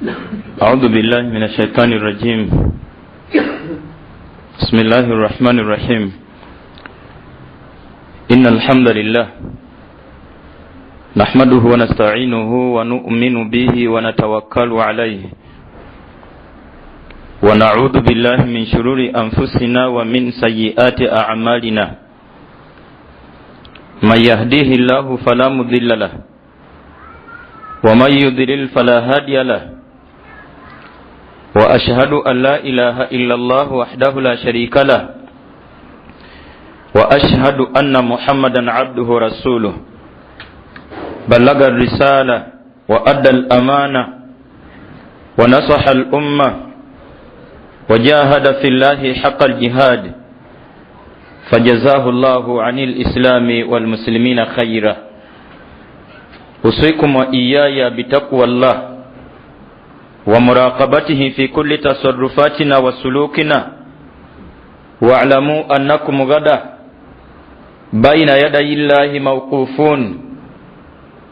أعوذ بالله من الشيطان الرجيم. بسم الله الرحمن الرحيم. إن الحمد لله نحمده ونستعينه ونؤمن به ونتوكل عليه، ونعوذ بالله من شرور أنفسنا ومن سيئات أعمالنا. من يهديه الله فلا مضل له ومن يضلل فلا هادي له، وأشهد أن لا إله إلا الله وحده لا شريك له، وأشهد أن محمدا عبده ورسوله، بلغ الرسالة وأدى الأمانة ونصح الأمة وجاهد في الله حق الجهاد، فجزاه الله عن الإسلام والمسلمين خيرا. أوصيكم وإياي بتقوى الله ومراقبته في كل تصرفاتنا وسلوكنا، واعلموا أنكم غدا بين يدي الله موقوفون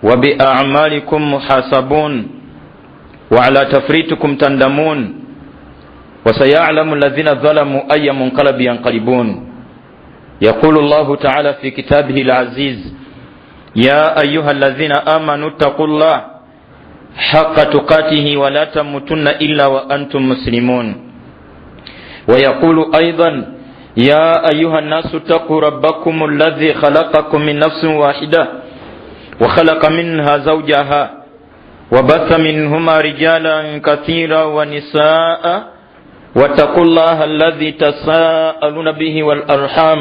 وبأعمالكم محاسبون وعلى تفريطكم تندمون، وسيعلم الذين ظلموا أي منقلب ينقلبون. يقول الله تعالى في كتابه العزيز: يا أيها الذين آمنوا اتقوا الله حق تقاته ولا تموتن إلا وأنتم مسلمون. ويقول أيضا: يا أيها الناس اتقوا ربكم الذي خلقكم من نفس واحدة وخلق منها زوجها وبث منهما رجالا كثيرا ونساء، واتقوا الله الذي تساءلون به والأرحام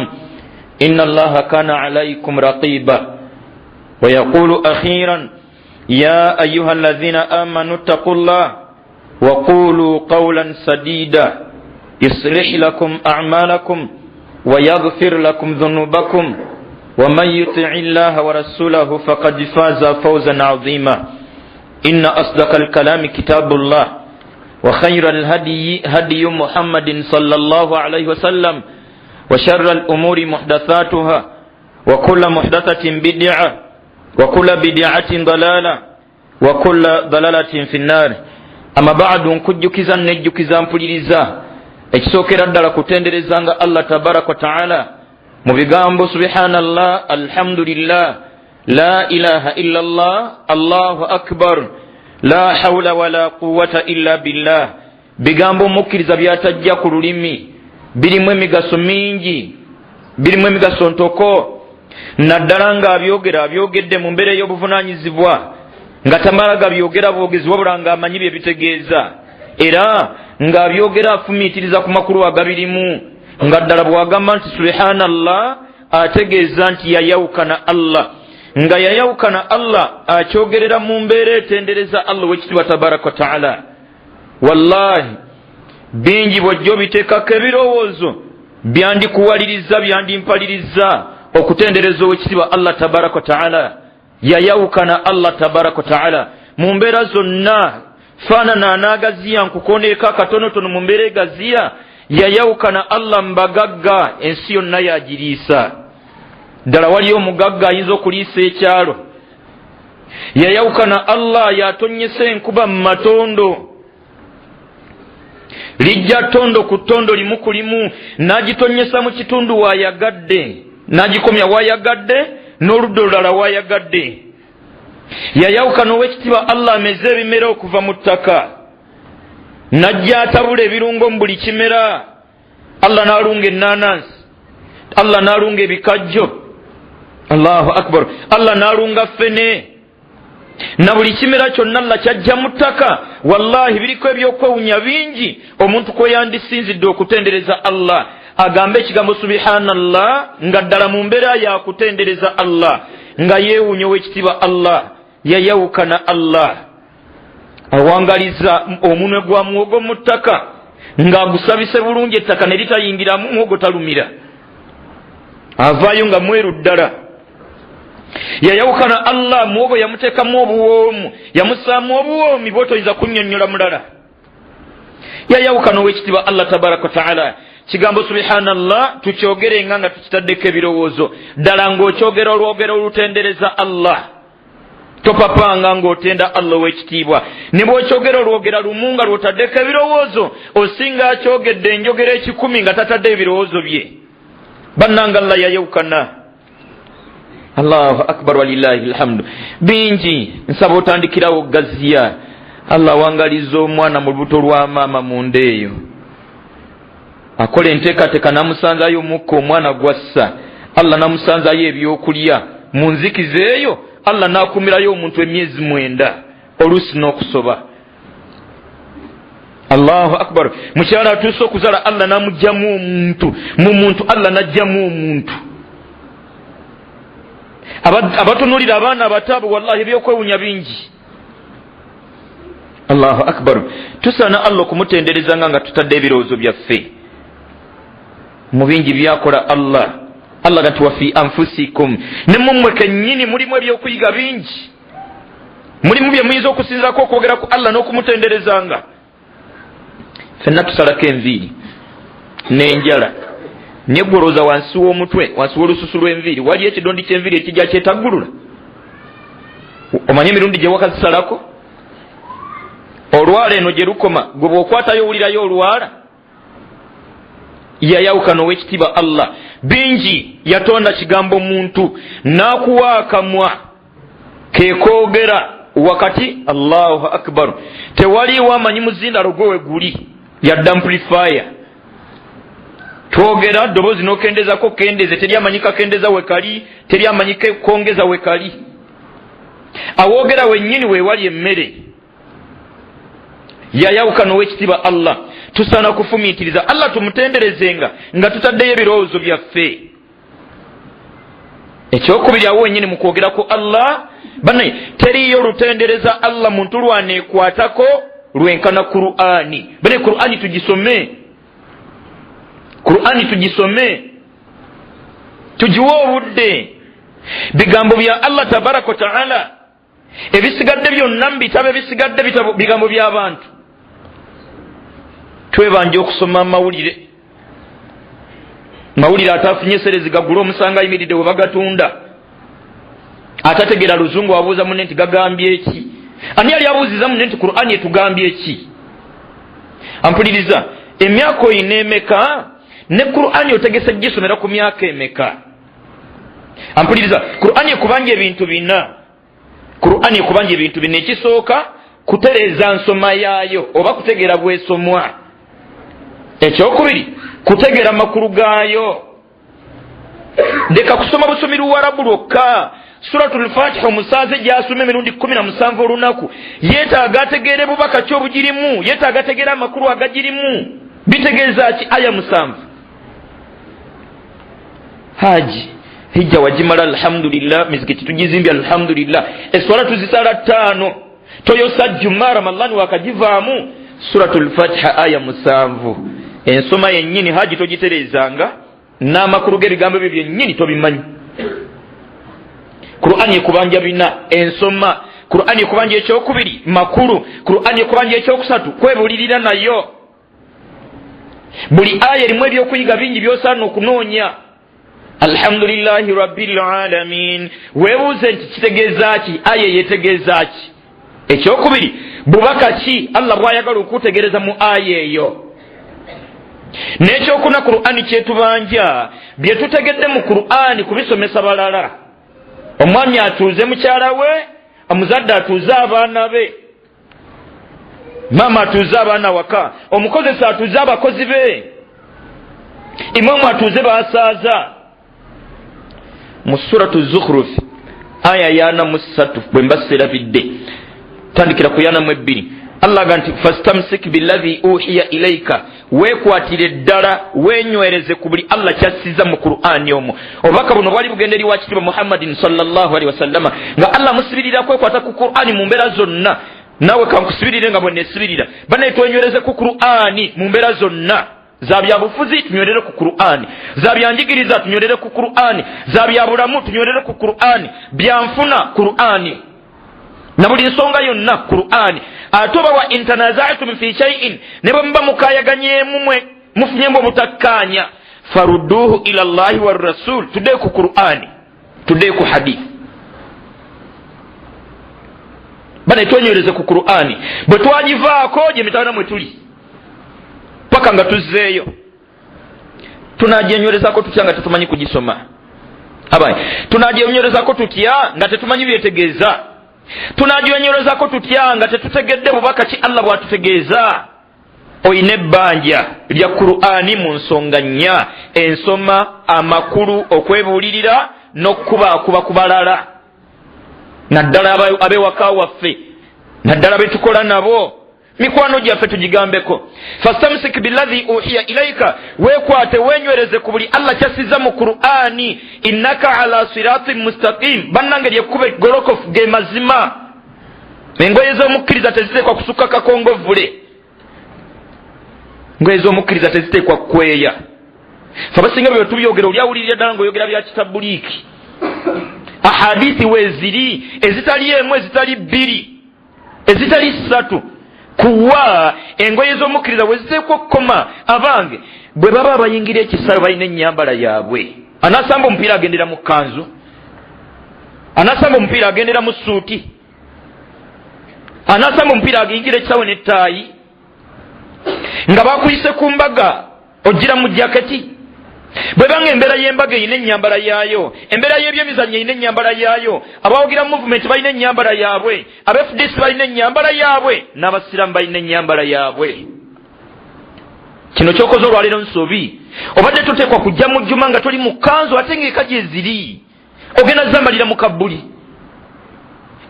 إن الله كان عليكم رقيبا. ويقول أخيرا: يا أيها الذين آمنوا اتقوا الله وقولوا قولا سديدا يصلح لكم أعمالكم ويغفر لكم ذنوبكم، ومن يطع الله ورسوله فقد فاز فوزا عظيما. إن أصدق الكلام كتاب الله، وخير الهدي هدي محمد صلى الله عليه وسلم، وشر الأمور محدثاتها، وكل محدثة بدعة، وكل بدعة ضلالة، وكل ضلالة في النار. أما بعد، nkujjukiza nejjukiza mpuliriza ekisookera ddala kutenderezanga Allah tabaraka wa taala mu bigambo subhanallah, alhamdulillah, la ilaha illa Allah, allahu akbar, la hawla wala quwwata illa billah. Bigambo mukkiriza byatajja ku lulimi, birimu emigaso mingi, birimu emigaso ntoko, naddala ng'abyogera abyogedde mu mbeera ey'obuvunaanyizibwa, nga tamala gabyogera bwogezi wabula ng'amanyi bye bitegeeza, era ng'abyogera afumiitiriza ku makulu agabirimu, nga ddala bw'agamba nti subhanallah ategeeza nti yayawukana Allah, nga yayawukana Allah akyogerera mu mbeera etendereza Allah ow'ekitiibwa tabaraka wa taala. Wallahi bingi bw'ojja obiteekako ebirowoozo byandikuwaliriza, byandimpaliriza okutendereza ow'ekitiibwa Allah tabaraka wa taala. Yayawukana Allah tabaraka wa taala mu mbeera zonna, faanana anaagaziya nkukoneeko akatonotono mu mbeera egaziya. Yayawukana Allah mbagagga, ensi yonna yagiriisa. Ddala waliyo omugagga ayinza okuliisa ekyalo? Yayawukana Allah yatonyesa enkuba mu matondo, lijja tondo ku tondo limu ku limu, n'agitonyesa mu kitundu waayagadde, n'agikomya waayagadde, n'oludda olulala waayagadde. Yayawukana ow'ekitiibwa Allah ameze ebimera okuva mu ttaka, n'ajja atabula ebirungo mu buli kimera. Allah n'alunga ennaanansi, Allah n'alunga ebikajjo, allahu akbar, Allah n'alunga ffene, na buli kimera kyonna Allah kyajja mu ttaka. Wallahi biriko ebyokwewunya bingi omuntu kwe yandisinzidde okutendereza Allah, agambe ekigambo subhanallah nga ddala mu mbeera yakutendereza Allah, nga yeewunya ow'ekitiibwa Allah. Yayawukana Allah awangaliza omunwe gwa muwogo mu ttaka ng'agusabise bulungi ettaka ne litayingiramu, muwogo talumira, avaayo nga mweru ddala. Yayawukana Allah muwogo yamuteekamu obuwoomu, yamussaamu obuwoomi bw'otoyinza kunnyonnyola mulala. Yayawukana ow'ekitiibwa Allah tabaraka wa taala. Kigambo subhanallah tukyogerenga nga tukitaddeko ebirowoozo, ddala ng'okyogera olwogero olutendereza Allah. Topapanga ng'otenda Allah ow'ekitiibwa. Ne bw'okyogera olwogera lumu nga lw'otaddeko ebirowoozo, osinga akyogedde enjogera 1,000 nga tatadde ebirowoozo bye. Bannanga Allah yayawukana. Allahu akbar walillahi alhamdu. Bingi nsaba otandikirawo gaziya. Allah awangaliza omwana mu lubuto lwa maama munda eyo, akola enteekateeka n'amusanzayo omukka omwana gwassa. Allah n'amusanzayo ebyokulya mu nzikiza eyo. Allah n'akuumirayo omuntu emyezi 9 oluusi n'okusoba. Allahu akbar. Mukyala atuuse okuzaala, Allah n'amugyamu omuntu, mu muntu Allah n'aggyamu omuntu. Abatunuulira abaana abato abo, wallahi ebyokwewunya bingi. Allahu akbar. Tusaana Allah okumutendereza nga tutadde ebirowoozo byaffe mu bingi byakola Allah. Allah gati wa fi anfusikum, ne mummwe kennyini mulimu ebyokuyiga bingi, mulimu bye muyinza okusinziirako okwogera ku Allah n'okumutenderezanga. Ffenna tusalako enviiri n'enjala, naye ggwe olowooza wansi w'omutwe, wansi w'olususu lw'enviiri waliyo ekidondi ky'enviiri ekijja kyetaggulula? Omanye emirundi gye wakazisalako? Olwala eno gye lukoma, gwe bw'okwatayo owulirayo olwala? Yayawukana ow'ekitiibwa Allah. Bingi yatonda kigambo muntu n'akuwa akamwa kekoogera wakati. Allahu akbar. Tewaliiwo amanyi muzindalo gwe we guli, yadde amplifier. Twogera ddoboozi n'okendezako kendeze, teri amanyi kakendeza we kali, teri amanyi kongeza we kali. Awoogera wennyini weewali emmere. Yayawukana ow'ekitiibwa Allah. Tusaana kufumiitiriza Allah, tumutenderezenga nga tutaddeyo ebirowoozo byaffe. Ekyokubiri, awo wennyini mu kwogera ku Allah, bannaye teriiyo lutendereza Allah muntu lwaneekwatako lwenkana Qur'ani. Bannaye Qur'ani tugisome, Qur'ani tugisome, tugiwe obudde. Bigambo bya Allah tabaraka wa taala, ebisigadde byonna mu bitabo ebisigadde bigambo by'abantu. Twebanja okusoma amawulire, mawulire atafunye serezi gagula omusanga ayimiridde we bagatunda, atategeera luzungu abuuza munne nti gagambye ki? Ani yali abuuziza munne nti Qur'ani etugambye ki? Ampuliriza, emyaka oyina emeka ne Qur'ani otegese gisomera ku myaka emeka? Ampuliriza, Qur'ani ekubanja ebintu bina. Qur'ani ekubanja ebintu bina. Ekisooka, kutereeza nsoma yaayo oba kutegeera bwesomwa. Ekyokubiri, kutegeera makulu gaayo. Leka kusoma busomi luwarabu lwokka. Suratul Fatiha omusaaze gy'asoma emirundi 17 olunaku yeetaaga ategeere bubaka ki obugirimu, yeetaaga ategeere amakulu agagirimu. Bitegeeza ki aya 7? Haji hijja wagimala alhamdulillah, mizikiti tugizimbye alhamdulillah, eswala tuzisala 5, toyosa juma, Ramadhani wakagivaamu. Suratul Fatiha aya 7, ensoma yennyini haji togitereezanga, n'amakulu g'ebigambo ebyo byennyini tobimanyi. Qur'ani ekubanja bina: ensoma, Qur'ani ekubanja ekyokubiri makulu, Qur'ani ekubanja ekyokusatu kwebulirira nayo. Buli aya erimu ebyokuyiga bingi by'osaana okunoonya. Alhamdulillahi rabbil alamin, weebuuze nti kitegeeza ki? Aya yetegeeza ki? Ekyokubiri, bubaka ki Allah bw'ayagala okutegeereza mu aya eyo? N'ekyokuna, Qur'ani kyetubanja bye tutegedde mu Qur'ani kubisomesa balala. Omwami atuuze mukyala we, omuzadde atuuze abaana be, maama atuuze abaana waka, omukozesa atuuze abakozi be, imamu atuuze basaaza. Mu Suratu Zukhruf aya 43, bwe mba serabidde, tandikira ku 42, Allah aga nti fastamsik billazi uhiya ilaika, weekwatire ddala, weenywereze ku buli Allah kyassiza mu Qur'ani omwo. Obubaka buno bwali bugenda eri wakitiibwa Muhammadin sallallahu alaihi wasallama, nga Allah musibirira kwekwata ku Qur'ani mu mbeera zonna. Naawe kankusibirire nga bwe neesibirira. Banaye twenywereze ku Qur'ani mu mbeera zonna. Za byabufuzi tunywerere ku Qur'ani, za byanjigiriza tunywerere ku Qur'ani, za byabulamu tunywerere ku Qur'ani, byanfuna Qur'ani, na buli nsonga yonna Qur'ani. Ate oba wa intanaza'tum fi shay'in, ne bwe muba mukaayaganyemu mwe mufunyemu obutakkaanya, farudduuhu ila Llahi wa rasul, tudde ku Qur'ani, tudde ku hadith. Bane, twenywereze ku Qur'ani. Bwe twagivaako gye mitawana mwe tuli paka nga tuzzeeyo. Tunagyenywerezako tutya nga tetumanyi kugisoma? Abaye, tunagyenywerezako tutya nga tetumanyi byetegeeza? Tunagyenywerezako tutya nga tetutegedde bubaka ki Allah bwatutegeeza? Oyina ebbanja lya Qur'ani mu nsonga nnya: ensoma, amakulu, okwebuulirira n'okukubaakuba ku balala, naddala ab'ewaka waffe, naddala betukola nabo, mikwano gyaffe, tugigambeko. Fastamsik billahi uhiya ilaika, weekwate, weenywereze ku buli Allah kyasiza mu Qur'ani. Innaka ala siratin mustaqim. Bannange, lyekkuba eggolokofu, ge mazima. Engoye z'omukkiriza teziteekwa kusukka kakongovvule. Engoye z'omukkiriza teziteekwa kweya. Fe abasinga bye tubyogera, oli awulirira ddala ngaoyogera bya kitabuliiki. Ahadithi weeziri ezitali emu, ezitali bbiri, ezitali ssatu, kuwa engoye z'omukkiriza we ziteekwa okukoma. Abange, bwe baba bayingira ekisaawe balina ennyambala yaabwe. Anasamba omupiira agendera mu kkanzu, anasamba omupiira agendera mu suuti, anasamba omupiira agiyingira ekisaawe n'ettaayi. Nga bakuyise ku mbaga ogira mu jaketi. Bwebanga embeera y'embaga erina ennyambala yaayo, embeera y'ebyemizannyo erina ennyambala yaayo, abawagira movement balina ennyambala yaabwe, aba FDC balina ennyambala yaabwe, n'abasiraamu balina ennyambala yaabwe. Kino kyokoze olwaleero nsobi. Obadde toteekwa kujja mu jjuma nga toli mu kkanzu, ate ng'eka gyeziri ogenda zambalira mu kabbuli.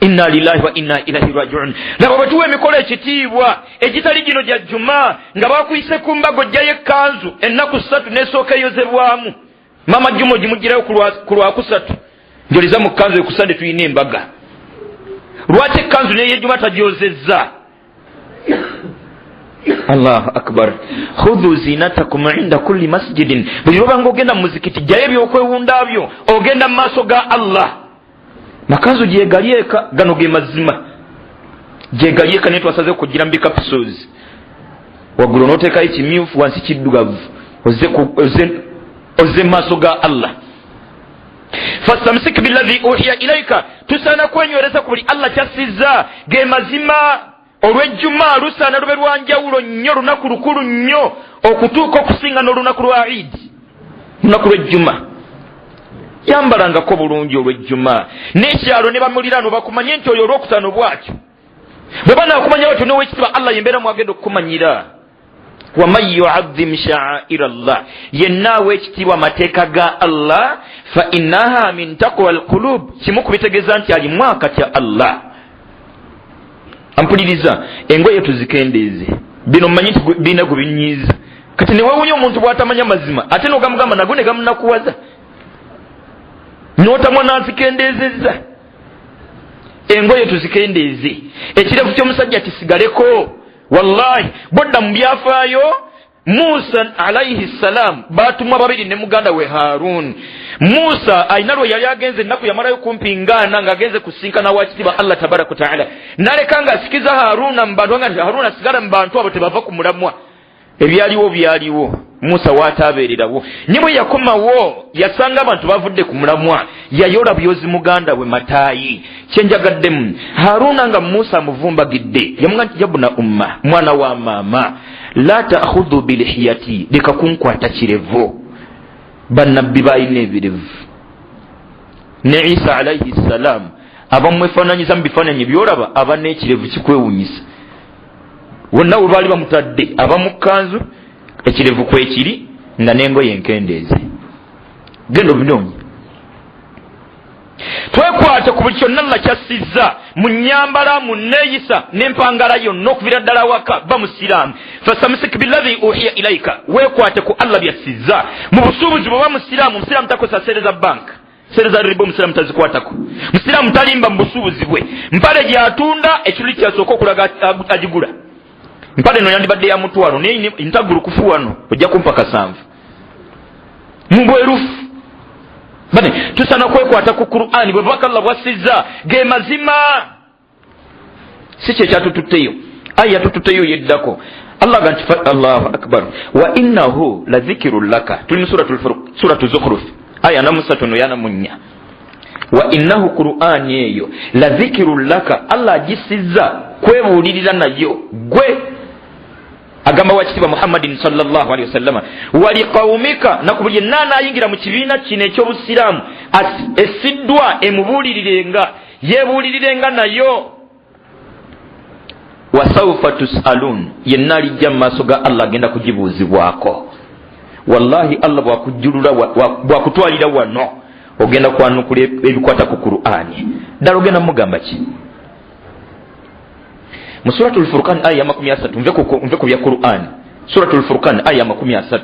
Inna lillahi wa inna ilaihi rajiun. Laba bwe tuwa emikolo ekitiibwa egitali gino gya jjuma. Nga bakuyise ku mbaga ojjayo ekkanzu ennaku 3 nesooka eyozebwamu. Mama jjuma ogimugirayo ku lwakusatu, njoliza mu kkanzu ekusande tulina embaga. Lwaki ekkanzu neyejjuma tagyozezza? Allahu akbar. Khudhu zinatakum inda kulli masjidin. Buli lwobanga ogenda mu muzikiti, jjayo ebyokwewunda byo, ogenda mu maaso ga Allah. Makanzu gyegali eka, gano ge mazima, gyegali eka, naye twasaze kugira mu bikapisos. Waggulu noteekayo ekimyufu, wansi kiddugavu, ozze mu maaso ga Allah. Fastamsik billahi uhiya ilaika, tusaana kwenywereza ku buli Allah kyassizza, ge mazima. Olw'ejjuma lusaana lube lwanjawulo nnyo, lunaku lukulu nnyo okutuuka okusinga n'olunaku lwa Idi. Lunaku lw'ejjuma yambalangako bulungi olw'ejjuma, n'ekyalo ne bamuliraano bakumanye nti oyo olwokutaano bwatyo. Bwe banaakumanya batyo, n'owekitiibwa Allah yembeera mwagenda okukumanyira. Waman yuazim shaaira llah, yenna awa ekitiibwa amateeka ga Allah, fa innaha min taqwa alqulub, kimu kubitegeeza nti alimu akatya Allah. Ampuliriza, engoye tuzikendeeze. Bino mmanyi nti birina gwe binyiiza. Kati newewunya omuntu bw'atamanya mazima, ate nogamugamba nago ne gamunakuwaza, notamwa nazikendeezezza. Engoye tuzikendeeze, ekirevu ky'omusajja kisigaleko. Wallahi, bodda mu byafaayo, Musa alaihi ssalam batumwa babiri ne muganda we Harun. Musa alina lwe yali agenze, ennaku yamalayo kumpi ngaana ng'agenze kusinkana wakitiibwa Allah tabaraka wataala, naleka ng'asikiza Haruna mu bantu, nga Haruna asigala mu bantu abo tebava ku mulamwa. Ebyaliwo byaliwo, Musa waataabeererawo, ne bwe yakomawo yasanga abantu bavudde ku mulamwa. Yayola byozi muganda we mataayi. Kyenjagaddemu, Haruna nga Musa amuvumbagidde, yamuga nti yabuna umma, mwana wa maama, la taakhudhu bilihiyati, leka kunkwata kirevu. Bannabbi balina ebirevu, ne Isa alaihi ssalaamu abamwefaananyiza mu bifaananyi byolaba aba n'ekirevu kikwewunyisa. Wonna we baali bamutadde, aba mu kkanzu, ekirevu kwekiri, nga n'engoye enkendeeze. Genda obinoonye. Twekwate ku buli kyonna Allah kyassizza mu nyambala, mu neeyisa n'empangala yonna, okuvira ddala waka. Ba musiraamu. Fastamsik billahi uhiya ilaika, weekwate ku Allah byassizza mu busuubuzi. Bweba musiraamu, omusiraamu takozesa sente za banka, sente za riba omusiraamu tazikwatako. Musiraamu talimba mu busuubuzi bwe. Mpale gyatunda, ekiruli kyasooka okulaga agigula. Mpale no yandibadde ya 500, naye ntagulukufu wano ojja kumpa 7,000 mu bwerufu. Bane, tusana kwekwata ku Qur'ani, bwe bubaka Allah bwassizza, ge mazima. Si kyekyatututteyo, aya yatututteyo yeddako. Allah ga nti, allahu akbar, wa innahu la dhikirun laka. Tuli mu suratu Zukhruf, aya 43 no 44. Wa innahu, Qur'ani eyo, la dhikirun laka, Allah agisiza kwebuulirira nayo gwe, agamba wakitiibwa Muhammadin sallallahu alaihi wasallama, waliqaumika, nakubuli yenna anaayingira mu kibiina kino eky'obusiraamu esiddwa emubuulirirenga, yeebuulirirenga nayo. Wasaufa tusalun, yenna alijja mu maaso ga Allah agenda kugibuuzibwako. Wallahi Allah bwakujjulula, bwakutwalira wano, ogenda kwanukula ebikwata ku Qur'ani. Ddala ogenda mugamba ki? Mu Suratu Lfurqan aya ya 30, nve ku bya Qur'ani, Suratu Lfurqan aya ya 30,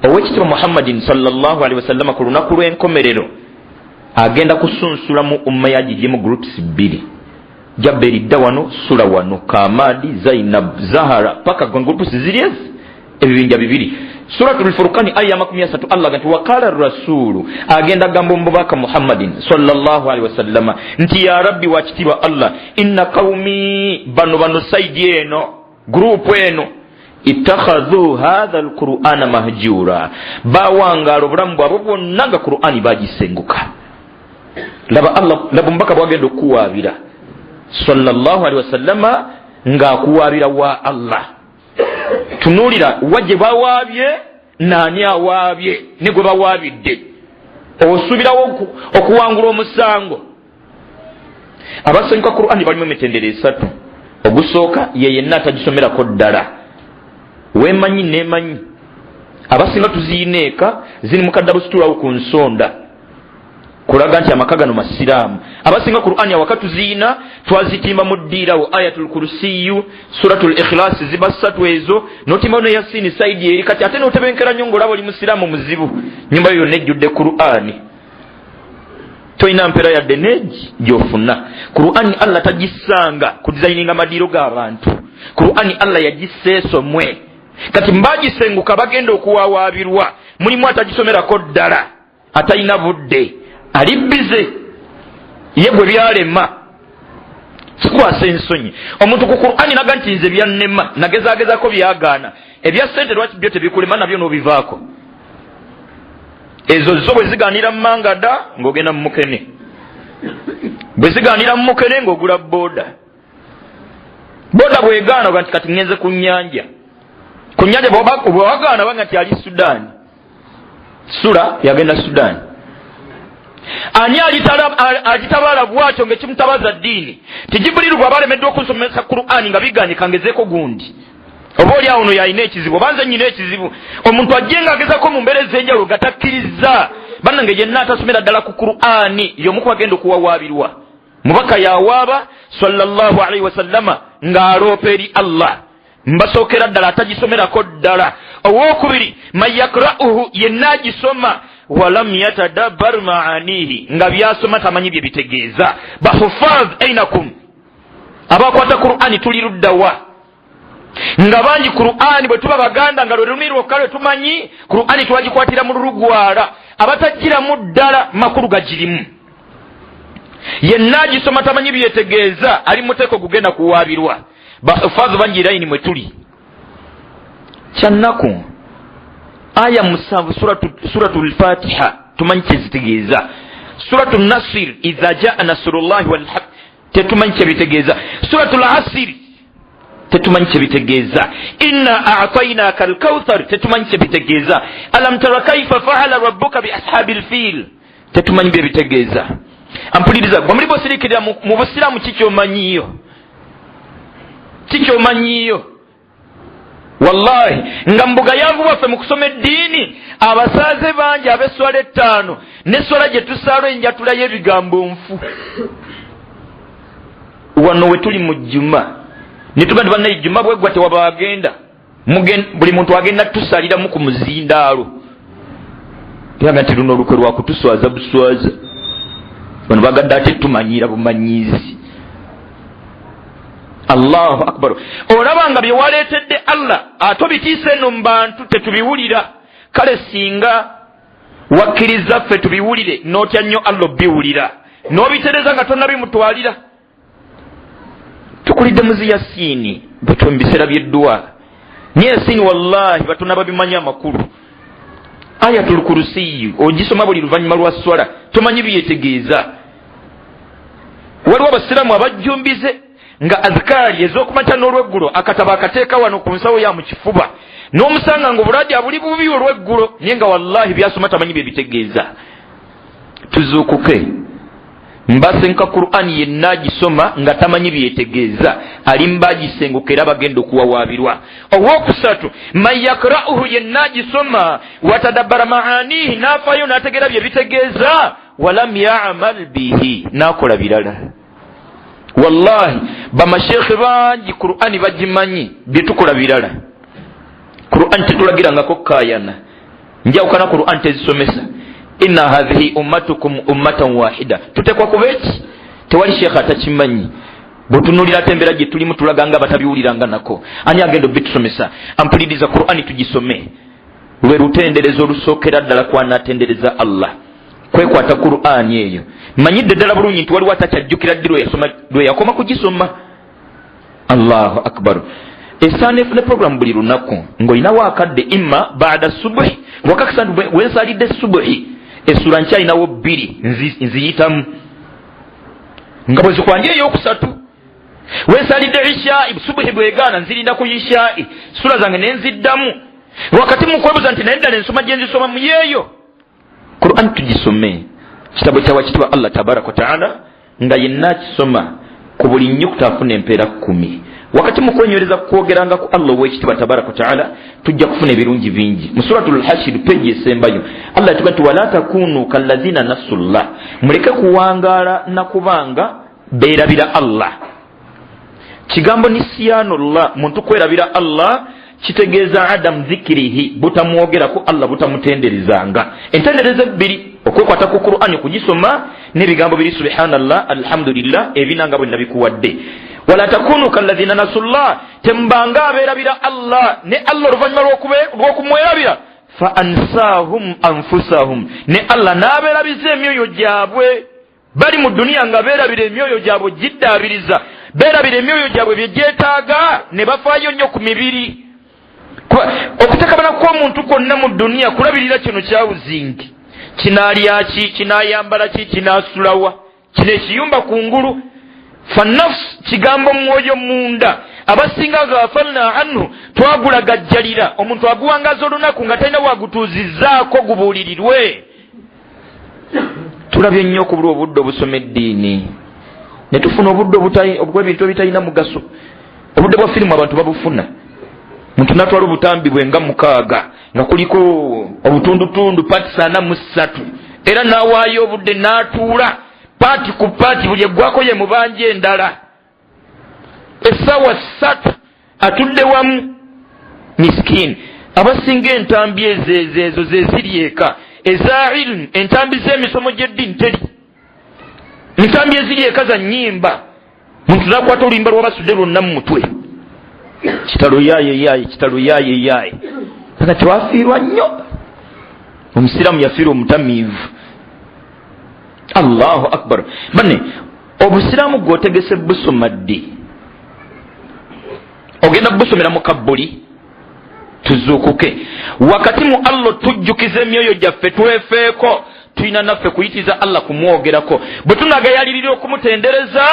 owekitiibwa Muhammadin sallallahu alaihi wasallama ku lunaku lw'enkomerero agenda kusunsulamu umma yagijjemu groups bbiri. Jaberi dda wano, sula wano, Kamadi, Zainab, Zahara, paka groups ziri ezi ebibinja bibiri. Suratul Furqani aya 30, Allah nti wakala rasulu, agenda gamba omubaka Muhammadin sallallahu alaihi wasallama nti ya Rabbi, wakitiibwa Allah, inna qaumi, bano saidi eno, gurupu eno, ittakhadhu hatha alqur'ana mahjura, bawangaala obulamu bwabwe bwonna nga Qur'ani bagisenguka. Laba Allah, laba omubaka bwagenda okuwaabira sallallahu alaihi wasallama ng'akuwaabira wa Allah. Tunuulira wa gye bawaabye, naani awaabye, ne gwe bawaabidde. Osuubirawo okuwangula omusango? Abasanyuka Qur'ani balimu emitendera esatu. Ogusooka ye yenna atagisomerako ddala, weemanyi neemanyi, abasinga tuziyina eka, ziri mukadda busitulawo ku nsonda kulaga nti amaka gano masiraamu. Abasinga Qur'ani awaka tuziyina, twazitimba mu ddiirawo, Ayatul Kurusiyu, Suratul Ikhilasi, ziba ssatu ezo, notimbawo ne Yasini saidi eri. Kati ate notebenkera nnyo ngaolaba oli musiraamu muzibu, nyumba yo yonna ejjudde Qur'ani, tolina mpeera yadde neegi gyofuna. Qur'ani Allah tagisanga kudizayininga madiiro g'abantu. Qur'ani Allah yagissa esomwe. Kati mbagisenguka bagenda okuwawaabirwa, mulimu atagisomerako ddala, atalina budde, ali bize ye gwe byalema. Kikwasa ensonyi omuntu ku Qur'ani naga nti nze byannema, nagezaagezako byagaana. Ebya ssente lwaki byo tebikulema nabyo n'obivaako? Ezo zo bwe zigaanira mu mangada ng'ogenda mu mukene, bwe zigaanira mu mukene ng'ogula booda, booda bwegaana oga nti kati ŋŋenze ku nnyanja. Ku nnyanja bwewagaana banga nti ali Sudaani, sula yagenda Sudaani. Ani agitabaala bwatyo ngaekimutabaza ddiini? Ti Jibuliru bw'aba alemeddwa okunsomesa Qur'ani nga biganye, kangezeeko gundi, oba oli awo no yalina ekizibu, oba nze nyina ekizibu. Omuntu ajje nga agezako mu mbeera ez'enjawulo gatakkiriza. Bannange, yenna atasomera ddala ku Qur'ani y'omu ku bagenda okuwawaabirwa. Mubaka yawaaba sallallahu alaihi wasallama ng'aloopa eri Allah. Mbasookera ddala atagisomerako ddala. Owokubiri, man yakrauhu, yenna agisoma, walam yatadabbar maanihi, nga byasoma tamanyi bye bitegeeza. Bahufaz ainakum, abakwata Qur'ani tuli luddawa? Nga bangi Qur'ani bwe tuba Baganda nga lwe lulimi lwokka lwe tumanyi, Qur'ani twagikwatira mu lulugwala, abatagiramu ddala makulu gagirimu. Yenna agisoma tamanyi byetegeeza ali muteeko gugenda kuwaabirwa. Bahufaazi bangi layini mwe tuli. Kyannaku, aya 7 Suratu Lfatiha tumanyi kyezitegeeza, Suratu Nasir, idha jaa nasrullahi walhaq, tetumanyi kyebitegeeza, Suratu Lasiri tetumanyi kyebitegeeza, inna atainaka alkauthar tetumanyi kyebitegeeza, alam tara kaifa faala rabbuka bi ashabi lfil tetumanyi byebitegeeza. Ampuliriza gwe muli bosirikirira mu busiraamu, kikyomanyiyo? Kikyomanyiyo? Wallahi nga mu bugayavu bwaffe mu kusoma eddiini, abasaaze bangi ab'esswala ettaano n'esswala gye tusaala enjatula y'ebigambo nfu. Wano we tuli mu jjuma ne tuga nti bannaye, jjuma bweggwa tewaba agenda, buli muntu agenda tusaliramu ku muzindaalo, yaga nti luno olukwe lwakutuswaza buswaza, bano bagadde ate tumanyiira bumanyiizi. Allahu akbar! Olaba nga bye waleetedde Allah ate obitiisa eno mu bantu tetubiwulira. Kale singa wakkiriza ffe tubiwulire, n'otya nnyo Allah obiwulira n'obitereza nga tonnabimutwalira. Tukulidde muzi Yasiini butwe mu biseera by'edduwa, naye Yasiini wallahi batonna babimanyi amakulu. Ayatul Kurusiyu ogisoma buli luvannyuma lwa swala, tomanyi byetegeeza. Waliwo abasiraamu abajjumbize nga azikaari ez'okumakya n'olweggulo akatabo akateeka wano ku nsawo ya mu kifuba, n'omusanga nga obulwadde abuli bubi olweggulo, naye nga wallahi byasoma tamanyi bye bitegeeza. Tuzuukuke. Mbasenka Qur'ani yenna agisoma nga tamanyi byetegeeza, alimba agisenguka era bagenda okuwawaabirwa. Owokusatu, man yakrauhu, yenna agisoma, watadabbara maanihi, n'afaayo n'ategeera bye bitegeeza, walam yamal bihi, n'akola birala. Wallahi bamashekhe bangi Qur'ani bagimanyi, byetukola birala. Qur'ani tetulagirangako kukayana, njawukana Qur'ani tezisomesa. Inna hathihi ummatukum ummatan wahida, tutekwa kuba eki? Tewali shekhe atakimanyi. Bwetunulira ate embeera gye tulimu tulaga nga batabiwuliranga nako. Ani agenda obitusomesa? Ampuliriza, Qur'ani tugisome. Lwe lutenderezo olusookera ddala kwanatendereza Allah, kwekwata Qur'ani eyo. Manyidde ddala bulungi nti waliwo atakyajjukira ddi lwe yakoma kugisoma. Allahu akbar. Esaana efune programu buli lunaku ng'olinawo akadde, imma baada subuhi, wakakisa nti wensalidde subuhi essula nkyalinawo 2 nziyitamu nga bwe zikwanja eyokusatu. Wensalidde ishai, subuhi bwegaana nzirinda ku ishai, sula zange nenziddamu. Wakati mukwebuza nti naye ddala ensoma gye nzisoma mu yeeyo. Quran tugisome, kitabo kya wakitiibwa Allah tabaraka wataala, nga yenna akisoma ku buli nnyukuta afuna empeera 10. Wakati mu kwenywereza kwogeranga ku Allah ow'ekitiibwa tabaraka wataala, tujja kufuna ebirungi bingi. Mu Suratul Hashir peji esembayo, Allah yatuga nti wala takunu kallazina nasullah, muleke kuwangaala nakubanga beerabira Allah. Kigambo nisyanullah, muntu kwerabira Allah kitegeeza adam dhikirihi, butamwogerako Allah, butamutenderezanga. Entendereza ebbiri, okwekwata ku Qur'ani kugisoma n'ebigambo biri subhanallah, alhamdulillah, ebina nga bwe nabikuwadde. Wala takunu kallazina nasullah, temubanga abeerabira Allah, ne Allah oluvannyuma lw'okumwerabira fa ansaahum anfusahum, ne Allah n'abeerabiza emyoyo gyabwe. Bali mu duniya nga beerabira emyoyo gyabwe giddaabiriza, beerabira emyoyo gyabwe bye gyetaaga, ne bafaayo nnyo ku mibiri. Okutekabana kw'omuntu kwonna mu duniya kulabirira kino kyawuzingi, kinaalya ki, kinaayambala ki, kinaasulawa, kino ekiyumba kungulu. Fanafs kigambo mwoyo munda, abasinga ghafalna anhu, twagulagajjalira. Omuntu aguwangaza olunaku nga talina wagutuuzizzaako gubuulirirwe. Tulabye nnyo okubulwa obudde obusoma eddiini, ne tufuna obudde obw'ebintu ebitalina mugaso. Obudde bwa firimu abantu babufuna, muntu n'atwala obutambi bwe nga 6 nga kuliko obutundutundu paati 43, era n'awaayo obudde n'atuula paati ku paati, buli eggwako ye mubanja endala. Essaawa 3 atudde wamu miskiini. Abasinga entambi ezo ze ziri eka eza ilmu, entambi z'emisomo gy'eddiini teri. Entambi eziri eka za nnyimba, muntu n'akwata oluyimba lw'abasudde lwonna mu mutwe. Kitalo yaaye yaaye, kitalo yaaye yaaye. Kaka twafiirwa nnyo. Omusiraamu yafiirwa omutamiivu. Allahu akbar. Banne, obusiraamu gw'otegese busoma ddi? Ogenda busomera mu kabbuli? Tuzuukuke. Wakati mu Allah tujjukiza emyoyo gyaffe, twefeeko. Tulina naffe kuyitiza Allah kumwogerako. Bwe tunagayalirira okumutendereza,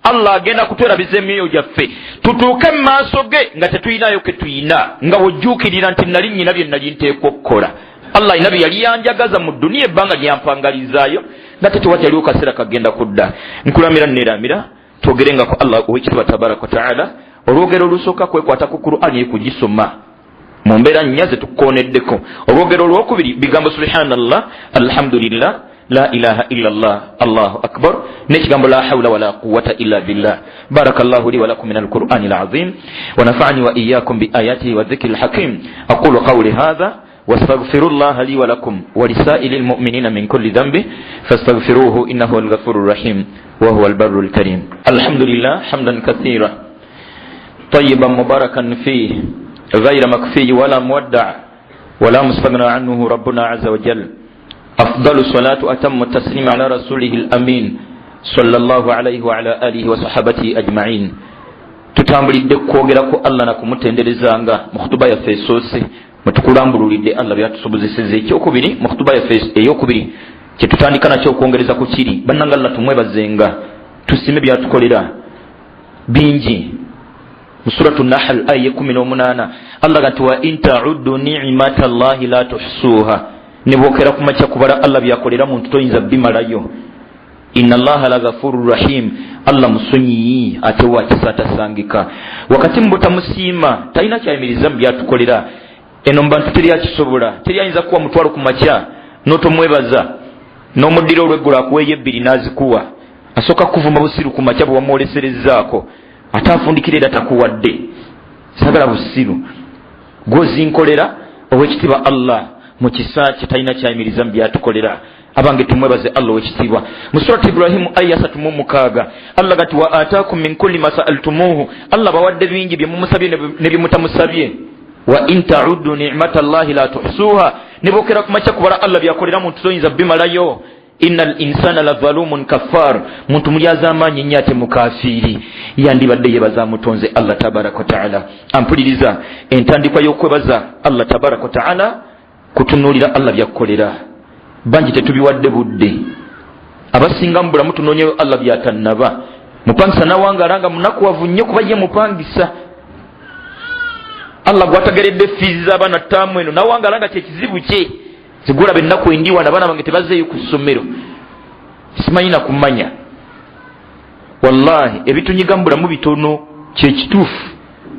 Allah agenda kutwerabiza emyoyo gyaffe, tutuuke mu maaso ge nga tetulinayo ke tuyina, nga wojjuukirira nti nali nnyina bye nali nteekwa okukola. Allah alina bye yali yanjagaza mu dduniya ebbanga lyampangalizaayo, nga tetewakyaliwo kaseera kagenda kudda. Nkulamira neeramira, twogerengako Allah ow'ekitiibwa tabaraka wataala. Olwogero olusooka kwekwata ku Qur'ani kugisoma mu mbeera nnya ze tukooneddeko. Olwogero olwokubiri bigambo subhanallah, alhamdulillah, la ilaha illallah, allahu akbar, n'ekigambo la hawla wala quwwata illa billah. Barakallahu li wa lakum min alqur'ani alazim wa nafa'ani wa iyyakum bi ayatihi wa dhikri alhakim. Aqulu qawli hadha واستغفر الله لي ولكم ولسائر المؤمنين من كل ذنب فاستغفروه إنه هو الغفور الرحيم وهو البر الكريم. الحمد لله حمدا كثيرا طيبا مباركا فيه غير مكفي ولا مودع ولا مستغنى عنه ربنا عز وجل. أفضل الصلاة أتم التسليم على رسوله الأمين صلى الله عليه وعلى آله وصحابته أجمعين. Tutambulidde kwogera ku Allah na kumutenderezanga mu khutuba yaffe esoose. Mwetukulambululidde Allah byatusobozeseza. Ekyokubiri mu khutuba yaffe eyokubiri kyetutandika nakyo okwongereza ku kiri, bannanga Allah tumwebazenga, tusime byatukolera bingi. Mu Suratu Nahl aya 18 Allah ga nti wa in tauddu nicmata llahi la tuhsuha, ne bwokera ku makya kubala Allah byakolera muntu toyinza bimalayo. Inna allaha la ghafuru rahim, Allah musonyiyi ate wakisa atasangika. Wakati mu butamusiima talina kyayimiriza mu byatukolera. Eno mu bantu teri akisobola, teri ayinza kuwa mutwalo ku makya n'otomwebaza, n'omuddira olweggulo akuweeyo ebbiri n'azikuwa. Asooka kuvuma busiru ku makya bwe wamwoleserezzaako, ate afundikira era takuwadde. Sagala busiru gwozinkolera. Owekitiibwa Allah mu kisa kye talina kyayimiriza mu byatukolera. Abange tumwebaze Allah owekitiibwa. Mu Surati Ibrahimu aya 36 Allah gati wa ataakum min kulli ma saaltumuuhu, Allah bawadde bingi bye mumusabye ne bye mutamusabye. Wa in tauddu nicmata llahi la tuhsuha, ne bookera ku makya kubala Allah byakolera muntu toyinza bimalayo. Inna al insana la zalumun kaffar, muntu mulyazaamaanyi nnyo ate mukafiiri, yandibadde yebaza mutonze Allah tabaraka wataala. Ampuliriza, entandikwa y'okwebaza Allah tabaraka wataala kutunuulira Allah byakkolera. Bangi tetubiwadde budde, abasinga mu bulamu tunoonyeyo Allah byatannaba. Mupangisa nawangala nga munakuwavu nnyo kuba ye mupangisa, Allah gwatageredde fiizi z'abaana ttaamu eno nawangala nga kyekizibu kye. Zigulaba ennaku endiwana abaana bange tebazeeyo ku ssomero, simanyi nakumanya. Wallahi ebitunyiga mu bulamu bitono, kyekituufu,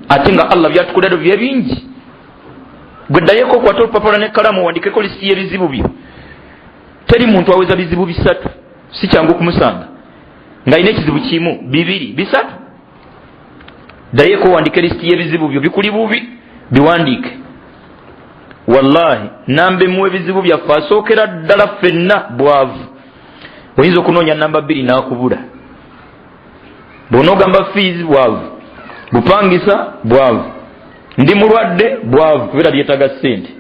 ate nga Allah byatukolera bye bingi. Gwe ddayeko okwate olupapula n'ekkalamu owandikeko lisiti y'ebizibu byo. Teri muntu aweza bizibu bisatu, si kyangu okumusanga ng'alina ekizibu kimu, bibiri, bisatu. Ddayeko owandike lisiti y'ebizibu byo, bikuli bubi biwandiike. Wallahi namba emu ebizibu byaffe asookera ddala ffenna bwavu. Oyinza okunoonya namba 2 n'akubula. Bw'onoogamba fiizi bwavu, bupangisa bwavu, ndi mulwadde bwavu, kubeera byetaaga ssente,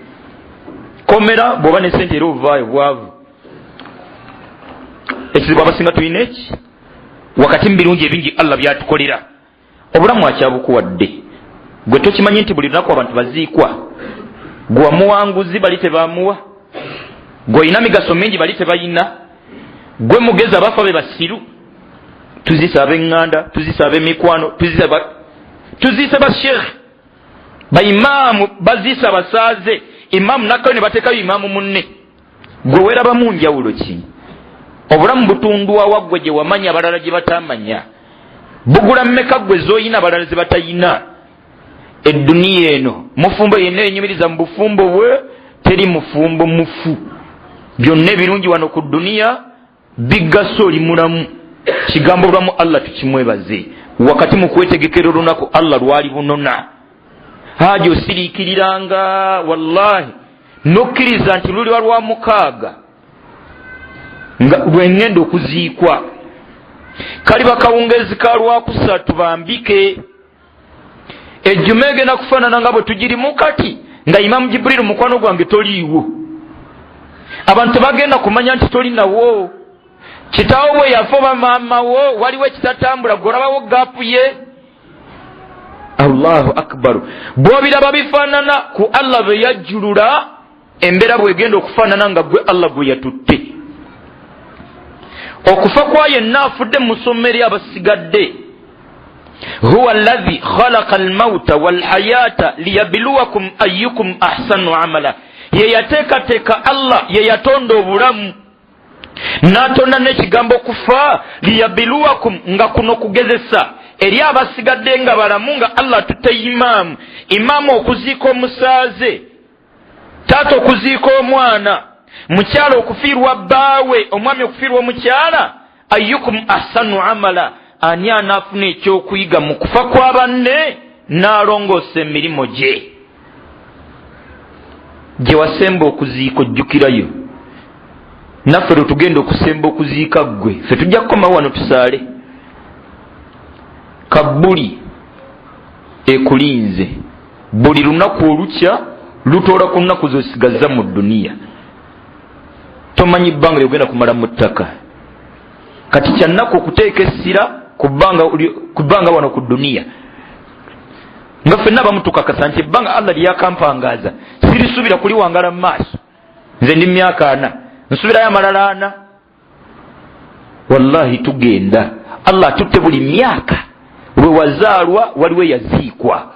komera bw'oba ne ssente era ovaayo bwavu. Ekizibu abasinga tulina eki wakati mu birungi ebingi Allah byatukolera, obulamu akyabukuwadde. Gwe tokimanyi nti buli lunaku abantu baziikwa, gwe wamuwanguzi bali tebamuwa, gwe olina migaso mingi bali tebayina, gwe mugezi abafa be basiru. Tuziise ab'eŋŋanda, tuziise ab'emikwano, tuziise bashekhe, baimaamu baziise abasaaze, imaamu nakkayo ne bateekayo imaamu munne. Gwe weerabamu njawulo ki? Obulamu butundwawa gwe gye wamanya abalala gye batamanya? Bugula mmeka gwe z'oyina abalala ze batayina? Edduniya eno mufumbo yenna yenyumiriza mu bufumbo bwe, teri mufumbo mufu. Byonna ebirungi wano ku dduniya bigasa oli mulamu. Kigambo bulamu Allah tukimwebaze. Wakati mu kwetegekera olunaku Allah lwali bunona, haji osiriikiriranga wallahi nokkiriza nti luliba lwa mukaaga nga lwengenda okuziikwa, kaliba kawungezi ka lwakusatu bambike, ejjuma egenda kufaanana nga bwe tugirimu kati, nga Imamu Jibuliru mukwano gwange toliiwo. Abantu tebagenda kumanya nti toli nawo. Kitaawo bwe yafa oba maama wo, waliwo ekitatambula, gwolabawo gaapu ye. Allahu akbaru. Bw'obiraba bifaanana ku Allah bwe yajjulula embeera bw'egenda okufaanana nga gwe Allah gwe yatutte. Okufa kwa yenna afudde musomeri abasigadde. Huwa alladhi khalaqa almauta walhayata liyabluwakum ayyukum ahsanu amala. Ye yateekateeka Allah, ye yatonda obulamu n'atonda n'ekigambo kufa, liyabiluwakum, nga kuno kugezesa eri abasigadde nga balamu, nga Allah atutte imaamu. Imaamu okuziika omusaaze, taata okuziika omwana, mukyala okufiirwa bbaawe, omwami okufiirwa omukyala. Ayyukum ahsanu amala, ani anaafuna ekyokuyiga mu kufa kwa banne n'alongoosa emirimu gye. Gye wasemba okuziika ojjukirayo, naffe lwe tugenda okusemba okuziika ggwe, ffe tujja kukomawo wano tusaale. Kabbuli ekulinze buli lunaku olukya lutoola ku nnaku z'osigazza mu dduniya. Tomanyi bbanga lyogenda kumala mu ttaka. Kati kyannaku okuteeka essira ku bbanga wano ku dduniya, nga ffenna abamu tukakasa nti ebbanga Allah lyakampangaza Sirisuubira kuliwangala mu maaso. Nze ndi myaka 40, nsuubirayo amalala 40. Wallahi tugenda. Allah atutte buli myaka. Lwe wazaalwa waliwo eyaziikwa.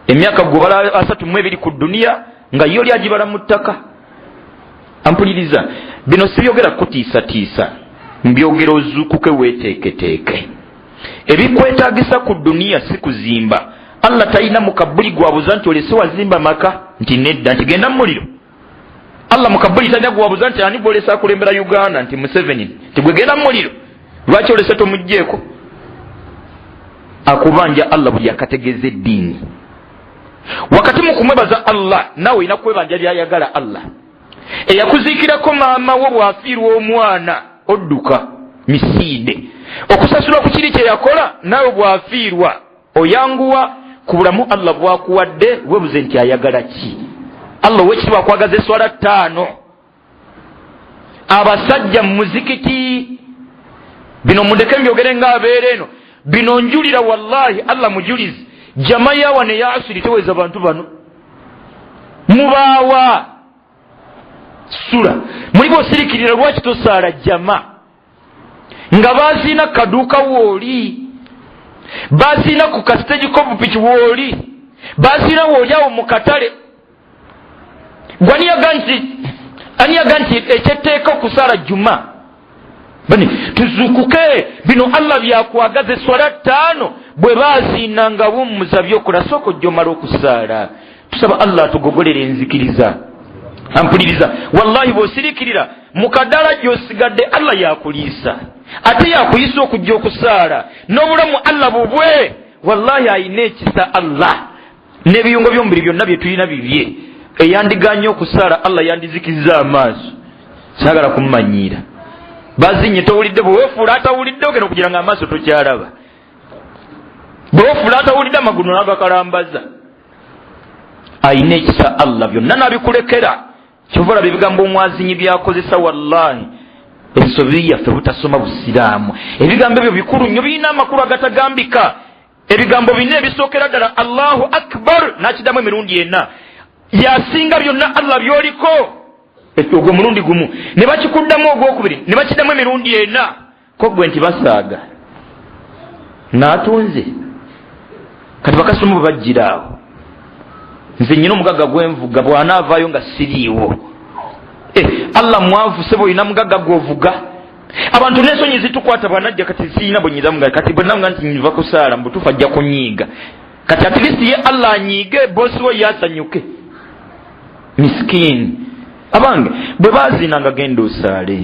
Emyaka gw'obala 32 ku dduniya nga yo lyagibala mu ttaka. Ampuliriza, bino sibyogera kutiisatiisa, mbyogera ozuukuke weeteeketeeke. Ebikwetaagisa ku dduniya si kuzimba. Allah talina mu kabuli gwabuza nti olese wazimba maka, nti nedda, nti genda mu muliro. Allah mu kabuli talina gwabuza nti ani gw'olese akulembera Uganda, nti Museveni, nti gwe genda mu muliro, lwaki olese tomuggyeeko? Akubanja Allah buli akategeeza eddiini. Wakati mu kumwebaza Allah, naawe olina kwebanja by'ayagala Allah. Eyakuziikirako maama wo bw'afiirwa omwana odduka misinde okusasulwa ku kiri kye yakola, naawe bw'afiirwa oyanguwa ku bulamu Allah bw'akuwadde, weebuze nti ayagala ki. Allah ow'ekitiibwa akwagaza esswala 5. Abasajja mu muzikiti, bino mundeke mbyogere ng'abeera eno, bino njulira wallahi Allah mujulizi, jama yawa ne ya asiri teweza bantu bano mubaawa sula muli bw'osirikirira lwaki tosaala jama nga baziina kaduuka wooli, baziina ku kasiteegi k'obupiki wooli, baziina wooli awo mu katale. Gwaniyaga nti ekyetteeka okusaala juma? Bani tuzuukuke, bino Allah byakwagaza. Esswala 5 bwe baziinanga wummuza byokola, sooka ojja omala okusaala. Tusaba Allah atugogolere enzikiriza. Ampuliriza, wallahi bw'osirikirira mu kadaala gy'osigadde Allah yakuliisa, ate yakuyisa okujja okusaala n'obulamu Allah bubwe. Wallahi ayina ekisa Allah, n'ebiyungo by'omubiri byonna bye tulina bibye. Eyandiganye okusaala Allah yandizikizza amaaso. Saagala kummanyiira. Bazinye towulidde, bwe weefuula atawulidde ogenda okugira nga amaaso tokyalaba, bwe weefuula atawulidde amagulu n'agakalambaza. Ayina ekisa Allah, byonna n'abikulekera. Kyova olaba ebigambo omwazinyi by'akozesa, wallahi ensobi yaffe butasoma busiraamu. Ebigambo ebyo bikulu nnyo, birina amakulu agatagambika. Ebigambo bina ebisookera ddala, Allahu Akbar, n'akiddamu emirundi 4, yasinga byonna Allah by'oliko, ogwo mulundi gumu, ne bakikuddamu ogwokubiri, ne bakiddamu emirundi 4, ko gwe nti basaaga n'atunze. Kati bakasoma bwe bajjira awo, nze nnyina omugagga gwenvuga bw'anaavaayo nga siriiwo. Allah mwavu sebo, olina mugagga gw'ovuga. Abantu n'ensonyi zitukwata bw'anajja, kati sirina bwe nyiza mugagga, kati bwe nanga nti nva kusaala mu butuufu ajja kunyiiga. Kati at least ye Allah anyiige, bosi we ye asanyuke. Miskiini. Abange bwe baazinanga genda osaale,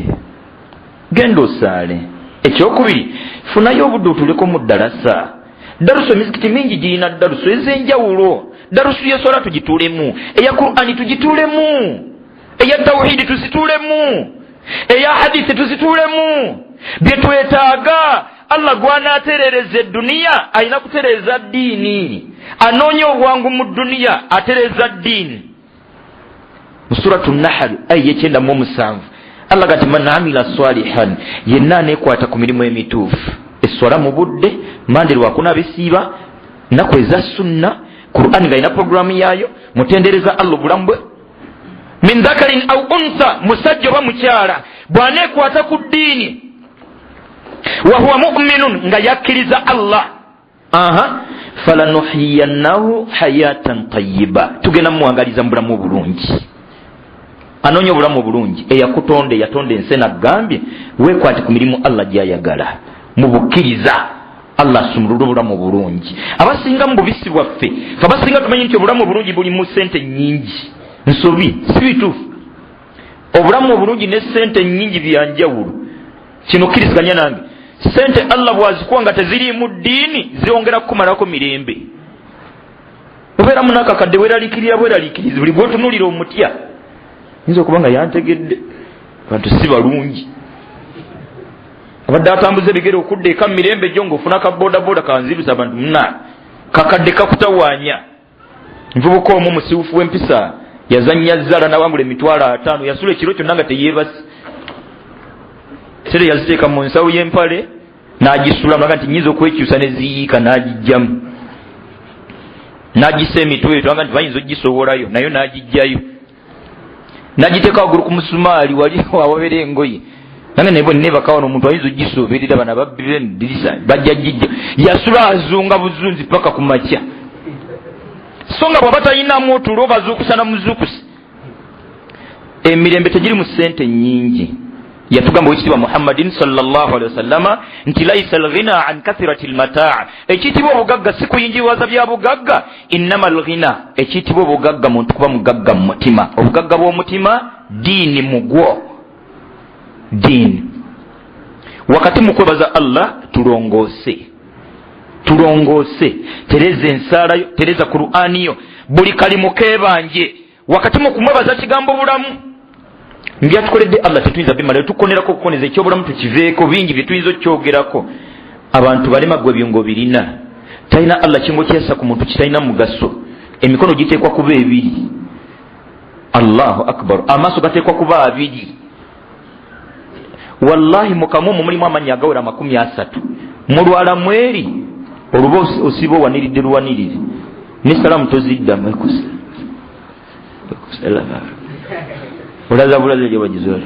genda osaale. Ekyokubiri, funayo obudde otuleko mu ddalasa. Darusu emizikiti mingi girina darusu ez'enjawulo. Darusu y'eswala tugituulemu, eya Qur'ani tugituulemu, eya tawhidi tuzituulemu, eya hadithi tuzituulemu. Bye twetaaga Allah gw'anaatereereza edduniya alina kutereeza ddiini. Anoonya obwangu mu dduniya atereeza ddiini. Mu Suratu Nahl aya 97 Allah gati man amila salihan, yenna aneekwata ku mirimu emituufu, esswala mu budde, mande lwakuna bisiiba, nnaku eza sunna, Qur'an ng'alina programu yaayo, mutendereza Allah obulamu bwe. Min dhakarin aw untha, musajja oba mukyala, bw'aneekwata ku ddiini, wa huwa mu'minun, nga yakkiriza Allah, aha, falanuhyiyannahu hayatan tayyiba, tugenda mumuwangaliza mu bulamu obulungi. Anoonya obulamu obulungi, eyakutonda, eyatonda ensi n'agambye weekwate ku mirimu Allah gy'ayagala mu bukkiriza, Allah asumulule obulamu obulungi. Abasinga mu bubisi bwaffe, ffe abasinga tumanyi nti obulamu obulungi buli mu ssente nnyingi. Nsobi, si bituufu. Obulamu obulungi ne ssente nnyingi bya njawulo. Kino kkiriziganya nange. Ssente Allah bw'azikuwa nga teziriimu ddiini, zongera kukumalako mirembe. Obeera munakakadde weeraliikirira bweraliikirizi, buli gw'otunuulira omutya. Yinza okuba nga yantegedde, abantu si balungi. Abadde atambuza ebigere okudda eka mu mirembe gyo ng'ofuna ka bodaboda kanzirusa abantu muna kakadde kakutawaanya. Nvubuka omu musiwufu w'empisa yazannya zzaala n'awangula 500,000, yasula ekiro kyonna nga teyeebase. Ssente yaziteeka mu nsawo y'empale n'agisula, n'agamba nti nnyinza okwekyusa ne ziyiika n'agiggyamu. N'agisa emitwe twanga nti bayinza ogisowolayo, nayo n'agijjayo n'agiteeka waggulu ku musumaali wali awabeera engoye. Nange naye bwenneebaka wano omuntu ayinza ogisuubirira, bano ababbi b'edirisa bajja gijja. Yasula azunga buzunzi paka ku makya, so nga bw'aba talinamu otulo bazuukusa na muzuukusi. Emirembe tegiri mu ssente nnyingi. Yatugamba owekitiibwa Muhammadin sallallahu alaihi wasallama nti laisa alghina an kathirati lmataa, ekiyitibwa obugagga si kuyingiwaza bya bugagga. Innama alghina, ekiyitibwa obugagga muntu kuba mugagga mu mutima. Obugagga bw'omutima diini mugwo diini. Wakati mu kwebaza Allah, tulongoose, tulongoose, tereza ensaalayo, tereza Qur'aniyo, buli kalimu kebanje. Wakati mu kumwebaza kigambo bulamu mbyatukoledde Allah tetuyinza bimalayo, tukonerako okukoneza ekyobulamu tukiveeko, bingi byetuyinza okukyogerako. Abantu balema gwe byongo birina talina Allah kingo kyeyassa ku muntu kitalina mugaso. Emikono giteekwa kuba ebiri, Allahu akbar, amaaso gateekwa kuba abiri. Wallahi mukamu omwo mulimu amannya agawera 30. Mulwala mweri oluba osiba owaniridde luwanirire ne salaamu toziddamu, olaza bulaza gyebagizola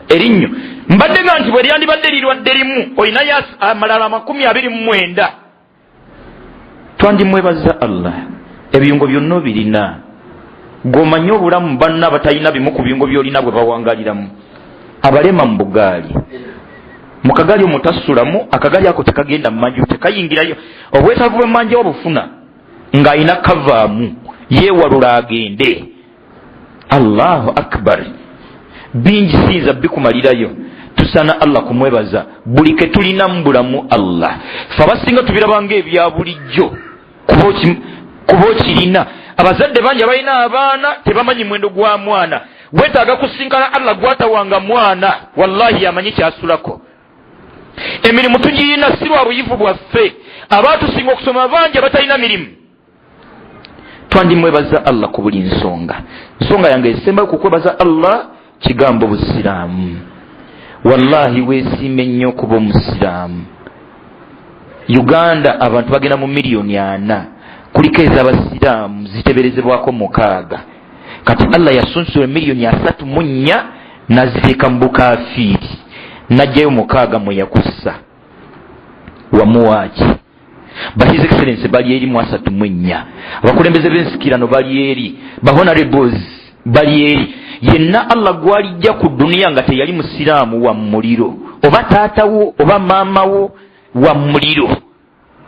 erinnyo. Mbadde nga nti bwe lyandibadde lirwadde limu olinayo amalala 29. Twandimwebaza Allah, ebiyungo byonna obirina. Gweomanye obulamu banna abatalina bimu ku biyungo byolina bwe bawangaliramu. Abalema mu bugaali, mu kagaali omutasulamu, akagaali ako tekagenda mumanju, tekayingirayo. Obwetaavu bw'emmanja wabufuna ng'alina kavaamu yeewalula agende. Allahu akbar, bingi siyinza bikumalirayo. Tusaana Allah kumwebaza buli ke tulina mu bulamu. Allah fe abasinga tubirabanga ebya bulijjo kuba okirina. Abazadde bangi abalina abaana tebamanyi mwendo gwa mwana. Weetaaga kusinkana Allah gwatawanga mwana, wallahi yamanyi kyasulako. Emirimu tugiyina si lwa buyivu bwaffe, abaatusinga okusoma bangi abatalina mirimu. Twandimwebaza Allah ku buli nsonga. Nsonga yange esembayo ku kwebaza Allah kigambo busiraamu. Wallahi weesiime nnyo okuba omusiraamu. Uganda abantu bagenda mu 4,000,000, kuliko ez'abasiraamu ziteberezebwako 6. Kati Allah yasunsula 34,000,000 n'aziteeka mu bukafiiri, n'ajjayo 6 mwe yakussa. Wamuwaaki? Ba His Excellence bali eri mu 34, abakulembeze b'ensikirano bali eri, ba honorables bali eri. Yenna Allah gwalijja ku duniya nga teyali musiraamu wa muliro, oba taatawo oba maamawo wa muliro.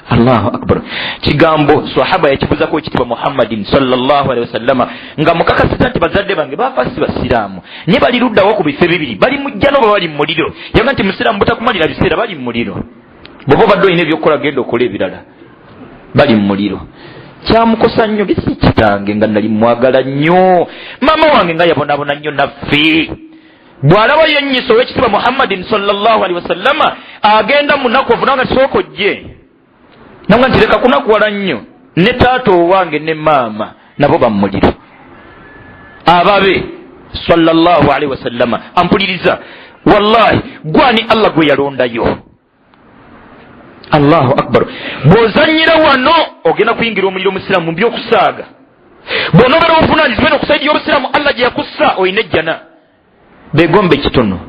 Allahu akbar. Kigambo sahaba yakibuzako ekitiibwa Muhammadin sallallahu alaihi wasallama nga mukakasiza nti bazadde bange bafa si basiraamu, naye bali luddawo ku bifo ebibiri, bali mu jjana oba bali mu muliro. Yaga nti musiraamu butakumalira biseera, bali mu muliro. Bw'oba obadde olina ebyokukola genda okola ebirala, bali mu muliro. Kyamukosa nnyo gesi kitange nga nali mwagala nnyo, maama wange nga yabonaabona nnyo naffe. Bw'alaba yennyisa ow'ekitiibwa Muhammadin sallallahu alaihi wasallama agenda mu nnaku ovunanga nti sooka ojje, nanga nti leka kunakuwala nnyo, ne taata owange ne maama nabo bamuliro ababe sallallahu alaihi wasallama. Ampuliriza, wallahi gwani Allah gwe yalondayo. Allahu akbar. Bw'ozannyira wano ogenda kuyingira omuliro omusiraamu mu by'okusaaga. Bw'onobeera obuvunaanyizibwa eno okusaidi y'obusiraamu Allah gye yakussa olina ejjana. Begombe kitono,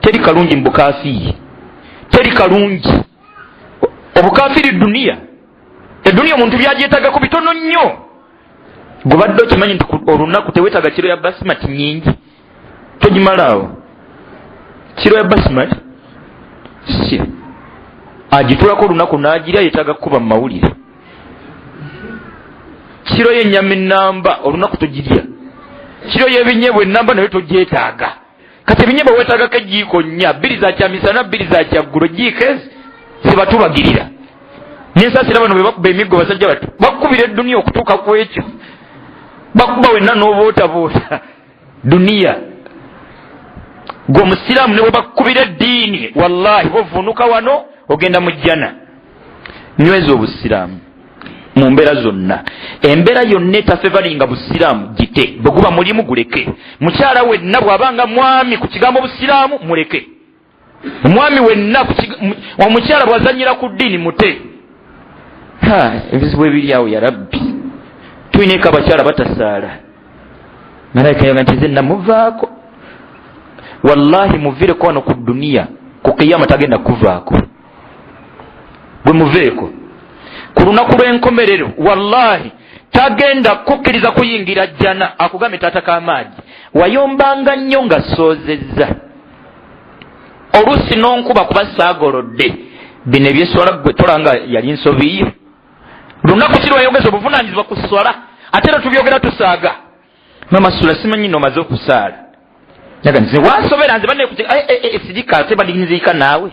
teri kalungi mu bukafiiri, teri kalungi. Obukafiiri duniya, eduniya omuntu byagyetagako bitono nnyo. Gwe badde okimanyi nti olunaku teweetaaga kiro ya basimati nyingi, togimalaawo kiro ya basimati si agitulako olunaku n'agirya, yetaaga kukuba mu mawulire. Kiro y'ennyama ennamba olunaku togirya, kiro y'ebinyeebwa ennamba nayo togyetaaga. Kati ebinyeebwa weetaagako ejjiiko 4, 2 za kyamisana, 2 za kyaggulo. Ejjiiko ezi zibatubagirira n'ensaasira. Bano bwe bakuba emiggo basajja batu bakubira edduniya okutuuka ku ekyo, bakuba wenna n'obootaboota duniya. Gwe omusiraamu ne bwe bakubira eddiini, wallahi bovuunuka wano ogenda mu jjana. Nyweza obusiraamu mu mbeera zonna. Embeera yonna etafevalinga busiraamu gite, bwe guba mulimu guleke. Mukyala wenna bw'abanga mwami ku kigambo busiraamu muleke. Omwami wenna omukyala bw'azannyira ku ddiini mute. Ebizibu ebiri awo, ya Rabbi. Tulineko abakyala batasaala, malayika yaga nti nze namuvaako. Wallahi muviireko wano ku duniya, ku kiyama tagenda kuvaako. Bwe muveeko ku lunaku lw'enkomerero, wallahi tagenda kukkiriza kuyingira jjana. Akugambe taata k'amaagi wayombanga nnyo nga soozezza oluusi n'onkuba kuba saagolodde bino ebyeswala. Gwe tolanga yali nsobiyo. Lunaku kiri wayongeza obuvunaanyizibwa ku swala, ate era tubyogera tusaaga. Mama sula, simanyi nomaze okusaala, naga nze wansobera nze banne sirika ate bandinziika naawe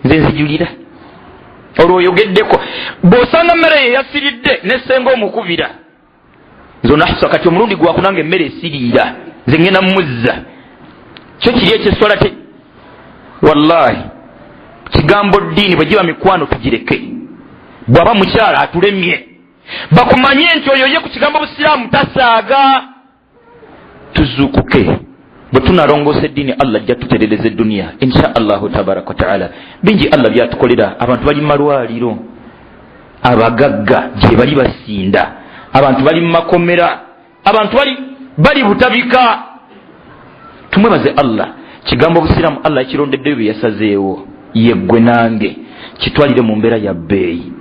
nze nzijulira. Olwo oyogeddeko bw'osanga mmere ye yasiridde nessenga omukubira nze onahusa. Kati omulundi gwakunanga emmere esiriira nze ngenda mumuzza kyo kiri ekyeswala te. Wallahi kigambo ddiini bwe giba mikwano tugireke. Bw'aba mukyala atulemye, bakumanye nti oyo ye ku kigambo busiraamu tasaaga. Tuzuukuke, bwe tunalongoosa eddiini Allah ajja tuterereza eduniya insha Allahu tabaraka wataala. Bingi Allah byatukolera. Abantu bali mu malwaliro, abagagga gye bali basinda, abantu bali mu makomera, abantu bali butabika. Tumwebaze Allah. Kigambo obusiraamu Allah yakirondeddeyo bye yasazeewo yeggwe nange. Kitwalire mu mbeera ya bbeeyi,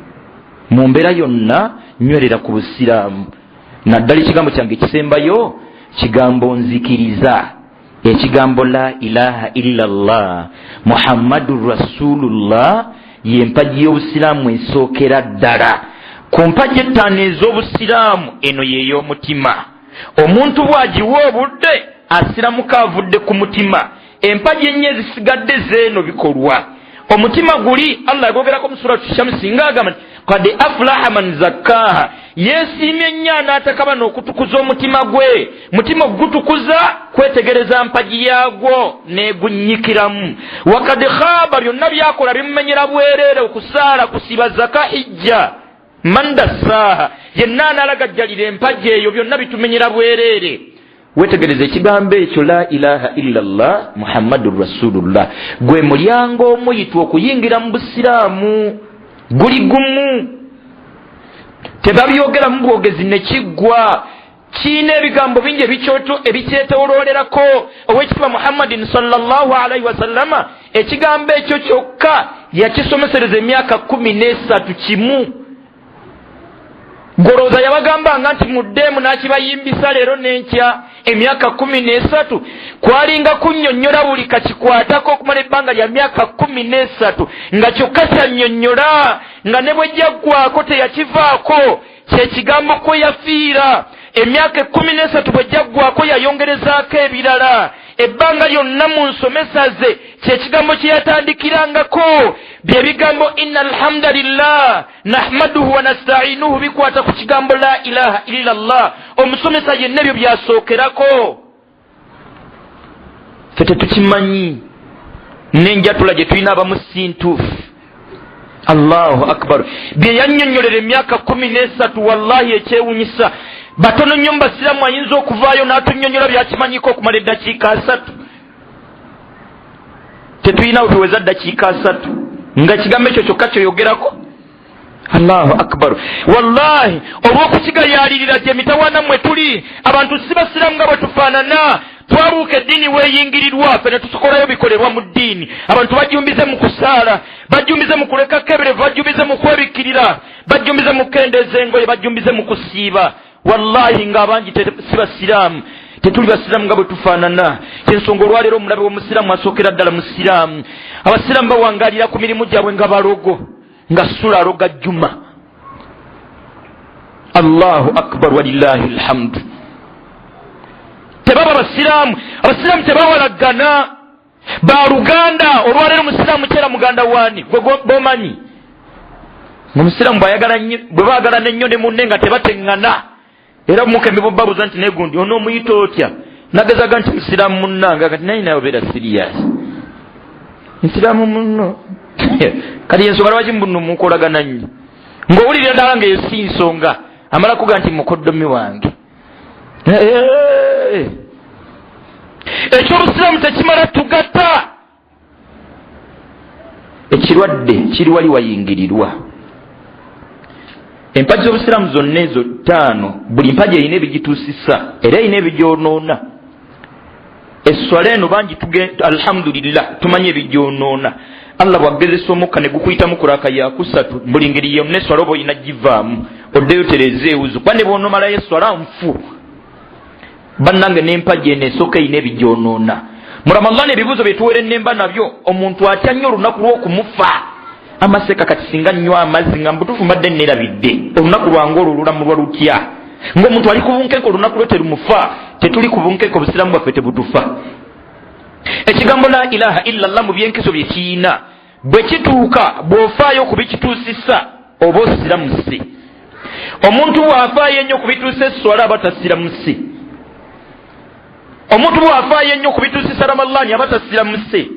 mu mbeera yonna nywerera ku busiraamu. Naddala ekigambo kyange ekisembayo, kigambo nzikiriza, ekigambo la ilaha illa llah Muhammadun rasulullah, yempagi y'obusiraamu esookera ddala ku mpagi ettaano ez'obusiraamu. Eno yey'omutima. Omuntu bw'agiwa obudde asiramuka avudde ku mutima. Empagi ennyo ezisigadde zeeno bikolwa. Omutima guli Allah yagogerako mu Suratu Shamsi ngaagamba nti kad afulaha man zakkaaha, yeesiimye ennyo anaatakaba n'okutukuza omutima gwe. Mutima ogutukuza kwetegereza mpagi yaagwo n'egunnyikiramu. Wakad khaaba, byonna byakola bimumenyera bwereere, okusaala, kusiba, zaka, hijja. Man dassaaha, yenna anaalagajjalira empagi eyo, byonna bitumenyera bwereere. Wetegereza ekigambo ekyo la ilaha illa llah Muhammadun rasulullah, gwe mulyango omuyitwa okuyingira mu busiraamu. Guli gumu, tebabyogeramu bwogezi nekiggwa. Kiina ebigambo bingi ebikyetoloolerako. Owekitiibwa Muhammadin sallallahu alaihi wasallama ekigambo ekyo kyokka yakisomesereza emyaka 13 kimu. Golowooza yabagambanga nti muddeemu n'akibayimbisa leero n'enkya? Emyaka 13 kwalinga kunnyonnyola buli kakikwatako okumala ebbanga lya myaka 13, nga kyokka kyannyonnyola nga ne bwe jjaggwako teyakivaako. Kyekigambo kwe yafiira. Emyaka 13 bwe jjaggwako yayongerezaako ebirala. Ebbanga lyonna mu nsomesa ze kyekigambo kye yatandikirangako, bye bigambo inna alhamdulillah nahmaduhu wa nastainuhu, bikwata ku kigambo la ilaha illa llah. Omusomesa yenna ebyo byasookerako. Ffe tetukimanyi n'enjatula gye tulina abamu si ntuufu. Allahu akbar! Bye yannyonnyolera emyaka 13, wallahi ekyewunyisa batono nnyo mu basiraamu ayinza okuvaayo n'atunnyonnyola byakimanyiko okumala eddakiika 30. Tetulinawo tuweza ddakiika 30 nga ekigambo ekyo kyokka kyoyogerako. Allahu akbar! Wallahi olw'okukigayaalirira gye mitawaana mmwe tuli. Abantu si basiraamu nga bwe tufaanana. Twabuuka eddiini weeyingirirwa ffe ne tusokolayo bikolebwa mu ddiini. Abantu bajjumbize mu kusaala, bajjumbize mu kuleka keberevu, bajjumbize mu kwebikkirira, bajjumbize mu kukendeeza engoye, bajjumbize mu kusiiba. Wallahi ng'abangi si basiraamu. Tetuli basiraamu nga bwe tufaanana. Kyensonga olwaleero omulabe w'omusiraamu asookera ddala musiraamu. Abasiraamu bawangaalira ku mirimu gyabwe nga balogo, nga sula aloga jjuma. Allahu akbar, walillahi alhamdu. Tebaba basiraamu. Abasiraamu tebawalagana baluganda. Olwaleero musiraamu kyera muganda waani gwe bomanyi? Omusiraamu bwe baagalana ennyo ne munne nga tebateŋŋana, era mukembe bubabuuza nti negundi onoomuyita otya? Nagezaga nti musiraamu munnange, kati naye naye obeera siriyasi nsiraamu munno. Kati ensonga lwaki mbuno mukolagana nnyo ng'owulirira ddala nga eyo si nsonga? Amala kuga nti mukoddomi wange. Ekyobusiraamu tekimala tugatta. Ekirwadde kiri wali wayingirirwa. Empagi z'obusiraamu zonna ezo 5, buli mpagi erina ebigituusisa era erina ebigyonoona. Esswala eno bangi alhamdulillah tumanyi ebigyonoona. Allah bw'agezesa omukka ne gukuyitamu ku raaka ya kusatu, buli ngeri yonna esswala oba olina givaamu, oddeyo otereeze ewuzu, kuba ne bw'onoomalayo esswala nfu. Bannange n'empagi eno esooka erina ebigyonoona. Mu Ramadhan ebibuuzo bye tuwera ennemba nabyo, omuntu atya nnyo olunaku lw'okumufa. Amaseka kati singa nnywa amazzi nga mbutuufu mbadde nneerabidde, olunaku lwange olwo lulamulwa lutya? Ng'omuntu ali ku bunkenke olunaku lwe terumufa. Tetuli ku bunkenke, obusiraamu bwaffe tebutufa. Ekigambo la ilaha illallah mu byenkizo bye kiyina, bwe kituuka bw'ofaayo okubikituusisa oba osiramuse. Omuntu bw'afaayo ennyo okubituusa esswala aba tasiramuse. Omuntu bw'afaayo ennyo okubituusisa Ramadhaani aba tasiramuse.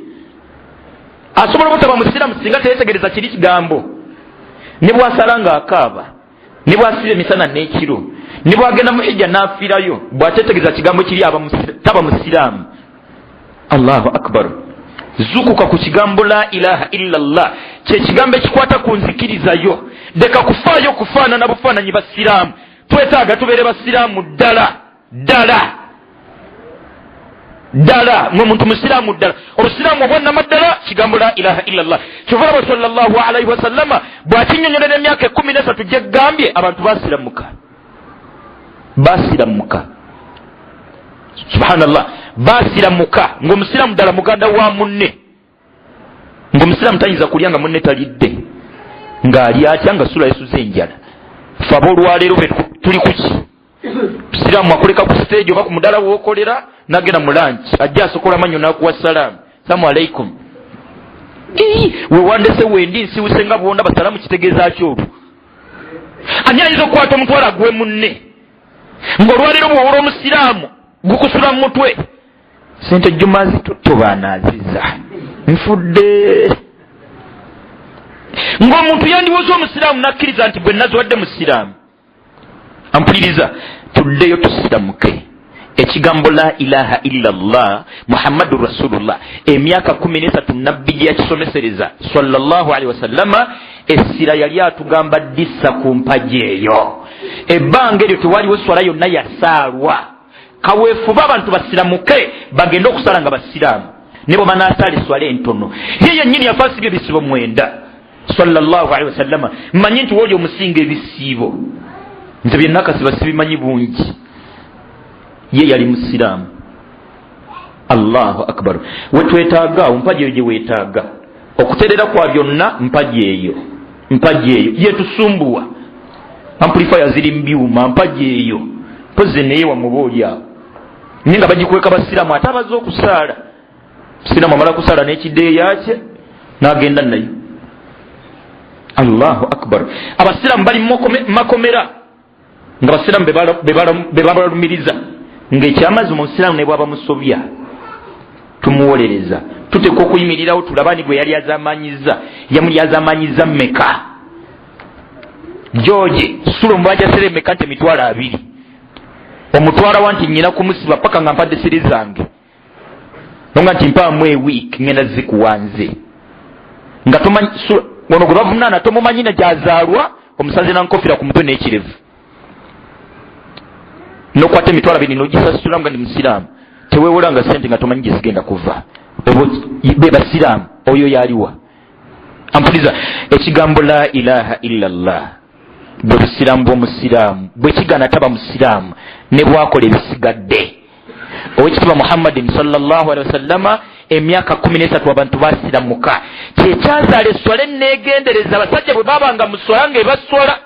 Asobola obutaba musiraamu singa teyetegereza kiri kigambo. Ne bw'asala ng'akaaba, ne bw'asiba emisana n'ekiro, ne bw'agenda mu hijja n'afiirayo, bw'ateetegereza kigambo kiri taba musiraamu. Allahu akbar. Zukuka ku kigambo la ilaha illallah, kye kigambo ekikwata ku nzikiriza yo. Leka kufaayo kufaanana bufaananyi basiraamu. Twetaaga tubeere basiraamu ddala ddala ddala, ng'omuntu musiraamu ddala. Obusiraamu obwannamaddala kigambo la ilaha illallah. Kyova olaba sallallahu alaihi wasallama bw'akinnyonnyolera emyaka 13 gye ggambye, abantu baasiramuka, baasiramuka. Subhanallah, baasiramuka ng'omusiraamu ddala muganda wa munne, ng'omusiraamu tayinza kulya nga munne talidde, ng'ali atya nga sula yesuza enjala. Ffe aboolwaleero tuli kuki? Musiraamu akuleka ku stage oba ku mudaala w'okolera n'agenda mu lunch, ajja asokola amannyo n'akuwa salaamu, salaamu alaikum. Wewandese wendi nsiwuse nga bwondaba, salaamu kitegeeza ki olwo? Ani ayinza okukwata omutwalo agwe munne? Ng'olwaleero bw'owola omusiraamu gukusula mu mutwe, sente jjuma zitotobaanaaziza nfudde. Ng'omuntu yandiwoza omusiraamu n'akkiriza nti gwe naziwadde musiraamu. Ampuliriza, tuddeyo tusiramuke. Ekigambo la ilaha illallah Muhammadu rasulullah, emyaka 13 nabbi gye yakisomesereza sallallahu alaihi wasallama, essira yali atugamba ddissa ku mpagi eyo. Ebbanga eryo tewaliwo swala yonna yasaalwa. Kaweefube abantu basiramuke, bagende okusala nga basiraamu, ne bwe banaasaala esswala entono. Ye yennyini yafa asibye ebisibo 9 sallallahu alaihi wasallama. Mmanyi nti wooli omusinga ebisiibo, nze bye nakasiba sibimanyi bungi. Ye yali musiraamu. Allahu akbar. Wetwetaaga awo mpagi eyo gye weetaaga okuterera kwa byonna, mpagi eyo, mpagi eyo yetusumbuwa. Amplifier ziri mu byuma, mpagi eyo mpozi naye wamuba oli awo, naye nga bagikweka basiraamu. Ate abaze okusaala, musiraamu amala kusaala n'ekideeya kye n'agenda nayo. Allahu akbar. Abasiraamu bali makomera nga basiraamu be babalumiriza ng'ekyamazima omusiraamu ne bwaba musobya tumuwolereza. Tuteekwa okuyimirirawo tulaba ani gwe yali azamanyiza, yamuli azamanyiza mmeka. George sulo mubajasere mmeka? Nti 20,000. Omutwala wa nti nyina kumusiba paka nga mpadde siri zange, nonga nti mpaamu ewiiki ngenda zikuwa nze nga tomanyi ono gwe bavunaana, tomumanyi na gyazaalwa, omusanze nankofira ku mutwe n'ekirevu, nokwata 20,000 nogisasula nga ndi musiraamu. Tewewolanga sente nga tomanyi gyezigenda kuva. Be basiraamu oyo yaliwa? Ampuliza, ekigambo la ilaha illallah bwe busiraamu bw'omusiraamu. Bwe kigaana taba musiraamu ne bwakola ebisigadde. Owekitiibwa Muhammadin sallallahu alehi wasallama, emyaka 13 abantu basiramuka. Kyekyazaala esswala eneegendereza. Abasajja bwe babanga mu swala nga ebaswala,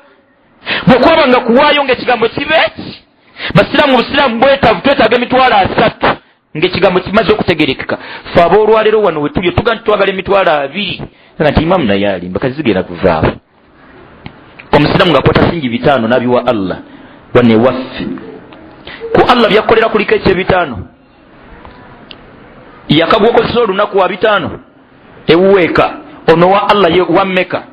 bwe kwabanga kuwaayo ngaekigambo kiba eki basiraamu. Obusiraamu bwetaavu, twetaaga 30,000 ng'ekigambo kimaze okutegerekeka. Fe aboolwaleero wano we tuli tuga nti twagala 20,000, nga nti imamu naye alimba, kati zigenda kuvaawo. Omusiraamu ng'akwata singi 5 n'abiwa Allah. Wano ewaffe ku Allah byakkolera kuliko ekyebitaano, yakagwokozesa olunaku wa 5 ewuweeka. Ono wa Allah ye wa mmeka?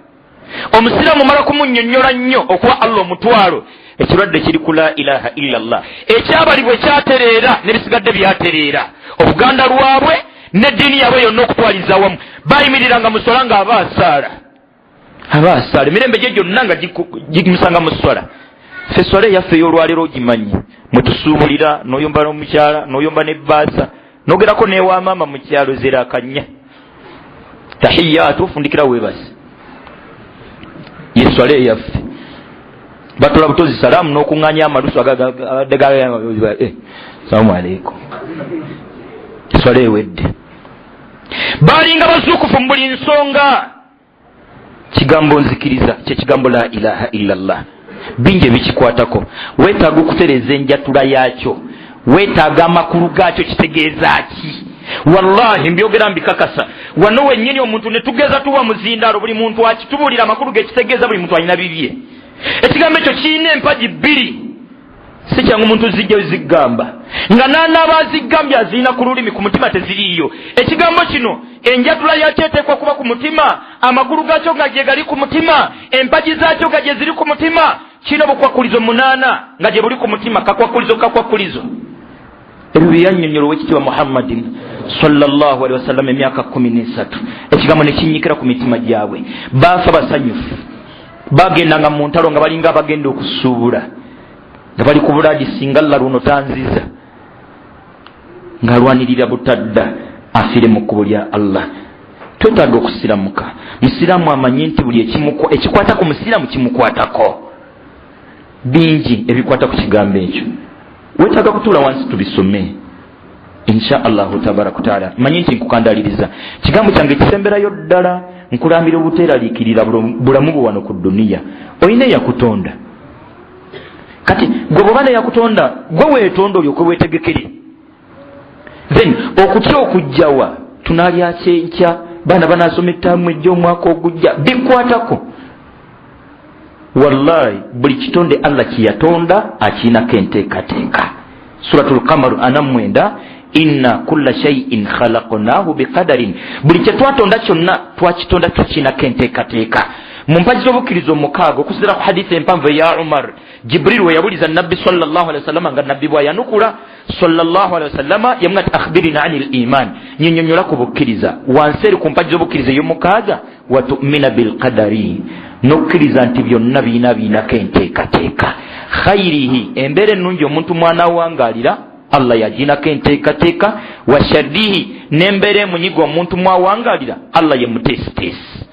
Omusiraamu mala kumunnyonnyola nnyo okuwa Allah 10,000. Ekirwadde kiri ku la ilaha illallah. Ekyabalibwa ekyatereera n'ebisigadde byatereera. Obuganda lwabwe n'eddiini yaabwe yonna okutwaliza awamu bayimiriranga musola ng'aba asaala. Aba asaala emirembe gye gyonna nga gimusanga mu swala. Ffe swala eyaffe ey'olwaleero ogimanyi, mwe tusuubulira, n'oyomba n'omukyala, n'oyomba n'ebbaasa, n'ogerako n'ewa maama mu kyalo zera akanya tahiyaatu, ofundikira weebase. Ye swala eyaffe batula butozi salaamu n'okuŋŋaanya amalusu. Salaamu aleikum, eswala ewedde. Balinga bazuukufu mu buli nsonga. Kigambo nzikiriza kyekigambo la ilaha illa llah, bingi ebikikwatako. Weetaaga okutereeza enjatula yaakyo, weetaaga amakulu gaakyo, kitegeeza ki? Wallahi mbyogera mbikakasa wano wennyini, omuntu ne tugeza tuwa muzindaalo, buli muntu akitubuulira amakulu gekitegeeza. Buli muntu alina bibye. Ekigambo ekyo kirina empagi bbiri, si kyangu muntu zijja zigamba nga nanaaba azigambye azirina ku lulimi, ku mutima teziriiyo. Ekigambo kino enjatula yakyo eteekwa kuba ku mutima, amakulu gaakyo nga gye gali ku mutima, empagi zaakyo nga gye ziri ku mutima. Kirina obukwakulizo munaana nga gye buli ku mutima. Kakwakulizo kakwakulizo, ebyo byeyannyonnyola owekitiibwa Muhammadin sallallahu alihi wasallama emyaka 13, ekigambo ne kinnyikira ku mitima gyabwe. Baafa basanyufu, bagendanga mu ntalo nga balinga abagenda okusuubula, nga bali ku bulaadi, singa alla luno tanziza, ng'alwanirira butadda afiire mu kkubo lya Allah. Twetaaga okusiramuka. Musiraamu amanye nti buli ekikwata ku musiraamu kimukwatako. Bingi ebikwata ku kigambo ekyo, wetaaga kutuula wansi tubisome insha allahu tabaraka wataala. Manyi nti nkukandaliriza. Kigambo kyange ekisemberayo ddala, nkulambira obuteeraliikirira bulamu bwe wano ku duniya. Olina eyakutonda. Kati gwe bwoba neyakutonda, gwe weetonda, olyoke weetegekere. Then okutya okujjawa? Tunalya kyenkya, baana banasoma ettaamu ejja, omwaka ogujja, bikwatako. Wallahi buli kitonde Allah kyeyatonda akiinako enteekateeka. Suratu Lkamaru 49, inna kulla shaiin khalaqnahu biqadarin. Buli kyetwatonda kyonna twakitonda tukiinako enteekateeka. Mu mpagi z'obukkiriza omukaaga, okusinzira ku hadisi empanvu eya Umar, Jibril we yabuliza Nabbi sallallahu alihi wasallama, nga Nabbi bwayanukula sallallahu alihi wasallama, yamuga nti akhbirina ani l iman, nyinyonyola ku bukkiriza. Wansi eri ku mpagi z'obukkiriza ey'omukaaga, watumina bilqadari, n'okkiriza nti byonna birina biinako enteekateeka, khairihi, embeera ennungi omuntu mwanawangaalira, Allah yaginako enteekateeka, wa sharrihi, n'embeera emunyiga omuntu mwawangaalira, Allah ye muteesiteesi.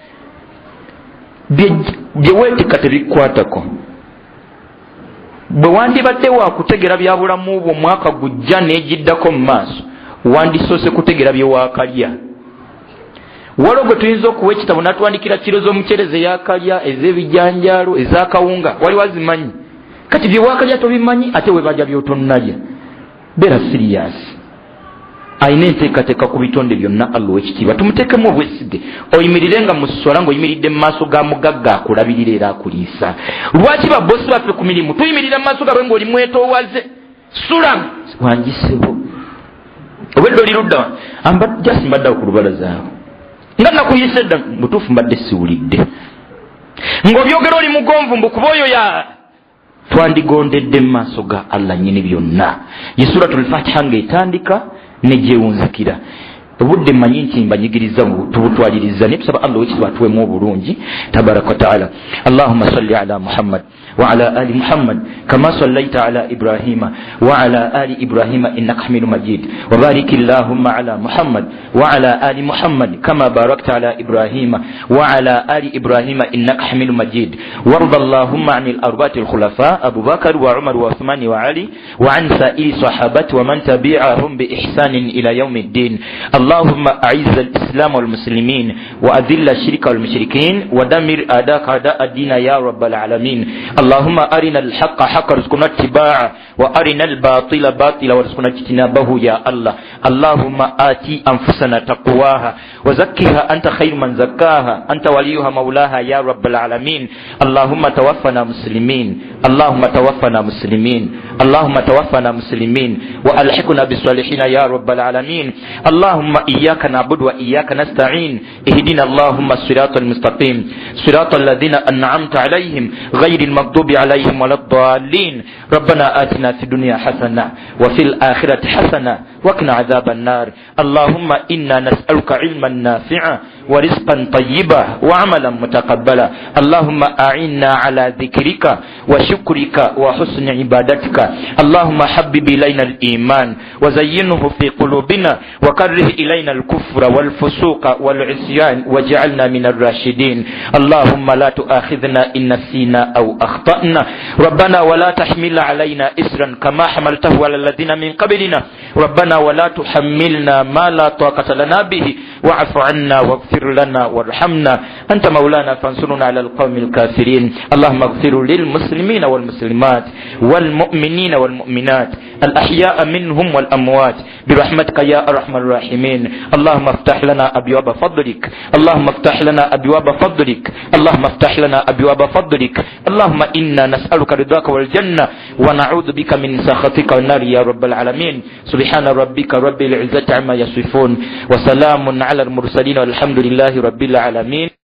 Bye weetika tebikwatako. Bwe wandibadde wakutegera bya bulamu bwo omwaka gujja n'egiddako mu maaso, wandisoose kutegera bye waakalya. Waliwo gwe tuyinza okuwa ekitabo natwandikira kiro z'omuceere zeyakalya, ez'ebijanjaalo, ez'akawunga, waliwo azimanyi. Kati bye waakalya tobimanyi, ate webalya byotonnalya. Beera serious. Alina enteekateeka ku bitonde byonna Allah owekitiibwa, tumuteekemu obwesige. Oyimirire nga muswala ngaoyimiridde mu maaso ga mugagga akulabirira era akuliisa. Lwaki babosi baffe ku mirimu tuyimirira mu maaso gaabwe ngaoli mwetoowaze? Sula wangisebo, obwedde oli ludda jasi, mbaddeawo ku lubalazaawo nga nakuyise edda. Butuufu mbadde siwulidde ng'obyogera, oli mugonvu mbu kuba oyo ya twandigondedde mu maaso ga Allah nyini byonna. Ye Suratu Lfatiha ng'etandika negyewunzikira. Obudde mmanyi nti mbanyigiriza, tubutwaliriza, naye tusaba Allah owekitiibwa atuwemu obulungi tabaraka wataala. Allahuma salli ala Muhammad وعلى آل محمد كما صليت على إبراهيم وعلى آل إبراهيم إنك حميد مجيد، وبارك اللهم على محمد وعلى آل محمد كما باركت على إبراهيم وعلى آل إبراهيم إنك حميد مجيد. وارض اللهم عن الأربعة الخلفاء، أبو بكر وعمر وعثمان وعلي، وعن سائر صحابة ومن تبعهم بإحسان إلى يوم الدين. اللهم أعز الإسلام والمسلمين، وأذل الشرك والمشركين، ودمر أعداءك أعداء الدين يا رب العالمين. اللهم أرنا الحق حقا وارزقنا اتباعه، وأرنا الباطل باطلا وارزقنا اجتنابه يا الله. اللهم آتي أنفسنا تقواها وزكها، أنت خير من زكاها، أنت وليها مولاها يا رب العالمين. اللهم توفنا مسلمين، اللهم توفنا مسلمين، اللهم توفنا مسلمين، وألحقنا بالصالحين يا رب العالمين. اللهم إياك نعبد وإياك نستعين، اهدنا اللهم الصراط المستقيم، صراط الذين أنعمت عليهم، غير المغضوب عليهم ولا الضالين. ربنا آتنا في الدنيا حسنة وفي الآخرة حسنة وقنا عذاب النار. اللهم إنا نسألك علما نافعا. ورزقا طيبا وعملا متقبلا. اللهم أعنا على ذكرك وشكرك وحسن عبادتك. اللهم حبب إلينا الإيمان وزينه في قلوبنا وكره إلينا الكفر والفسوق والعصيان واجعلنا من الراشدين. اللهم لا تؤاخذنا إن نسينا أو أخطأنا. ربنا ولا تحمل علينا إسرا كما حملته على الذين من قبلنا. ربنا ولا تحملنا ما لا طاقة لنا به واعف عنا واغفر لنا وارحمنا أنت مولانا فانصرنا على القوم الكافرين. اللهم اغفر للمسلمين والمسلمات والمؤمنين والمؤمنات الأحياء منهم والأموات برحمتك يا أرحم الراحمين. اللهم افتح لنا أبواب فضلك، اللهم افتح لنا أبواب فضلك، اللهم افتح لنا أبواب فضلك. اللهم إنا نسألك رضاك والجنة ونعوذ بك من سخطك والنار يا رب العالمين. سبحان ربك رب العزة عما يصفون وسلام على المرسلين والحمد لله رب العالمين.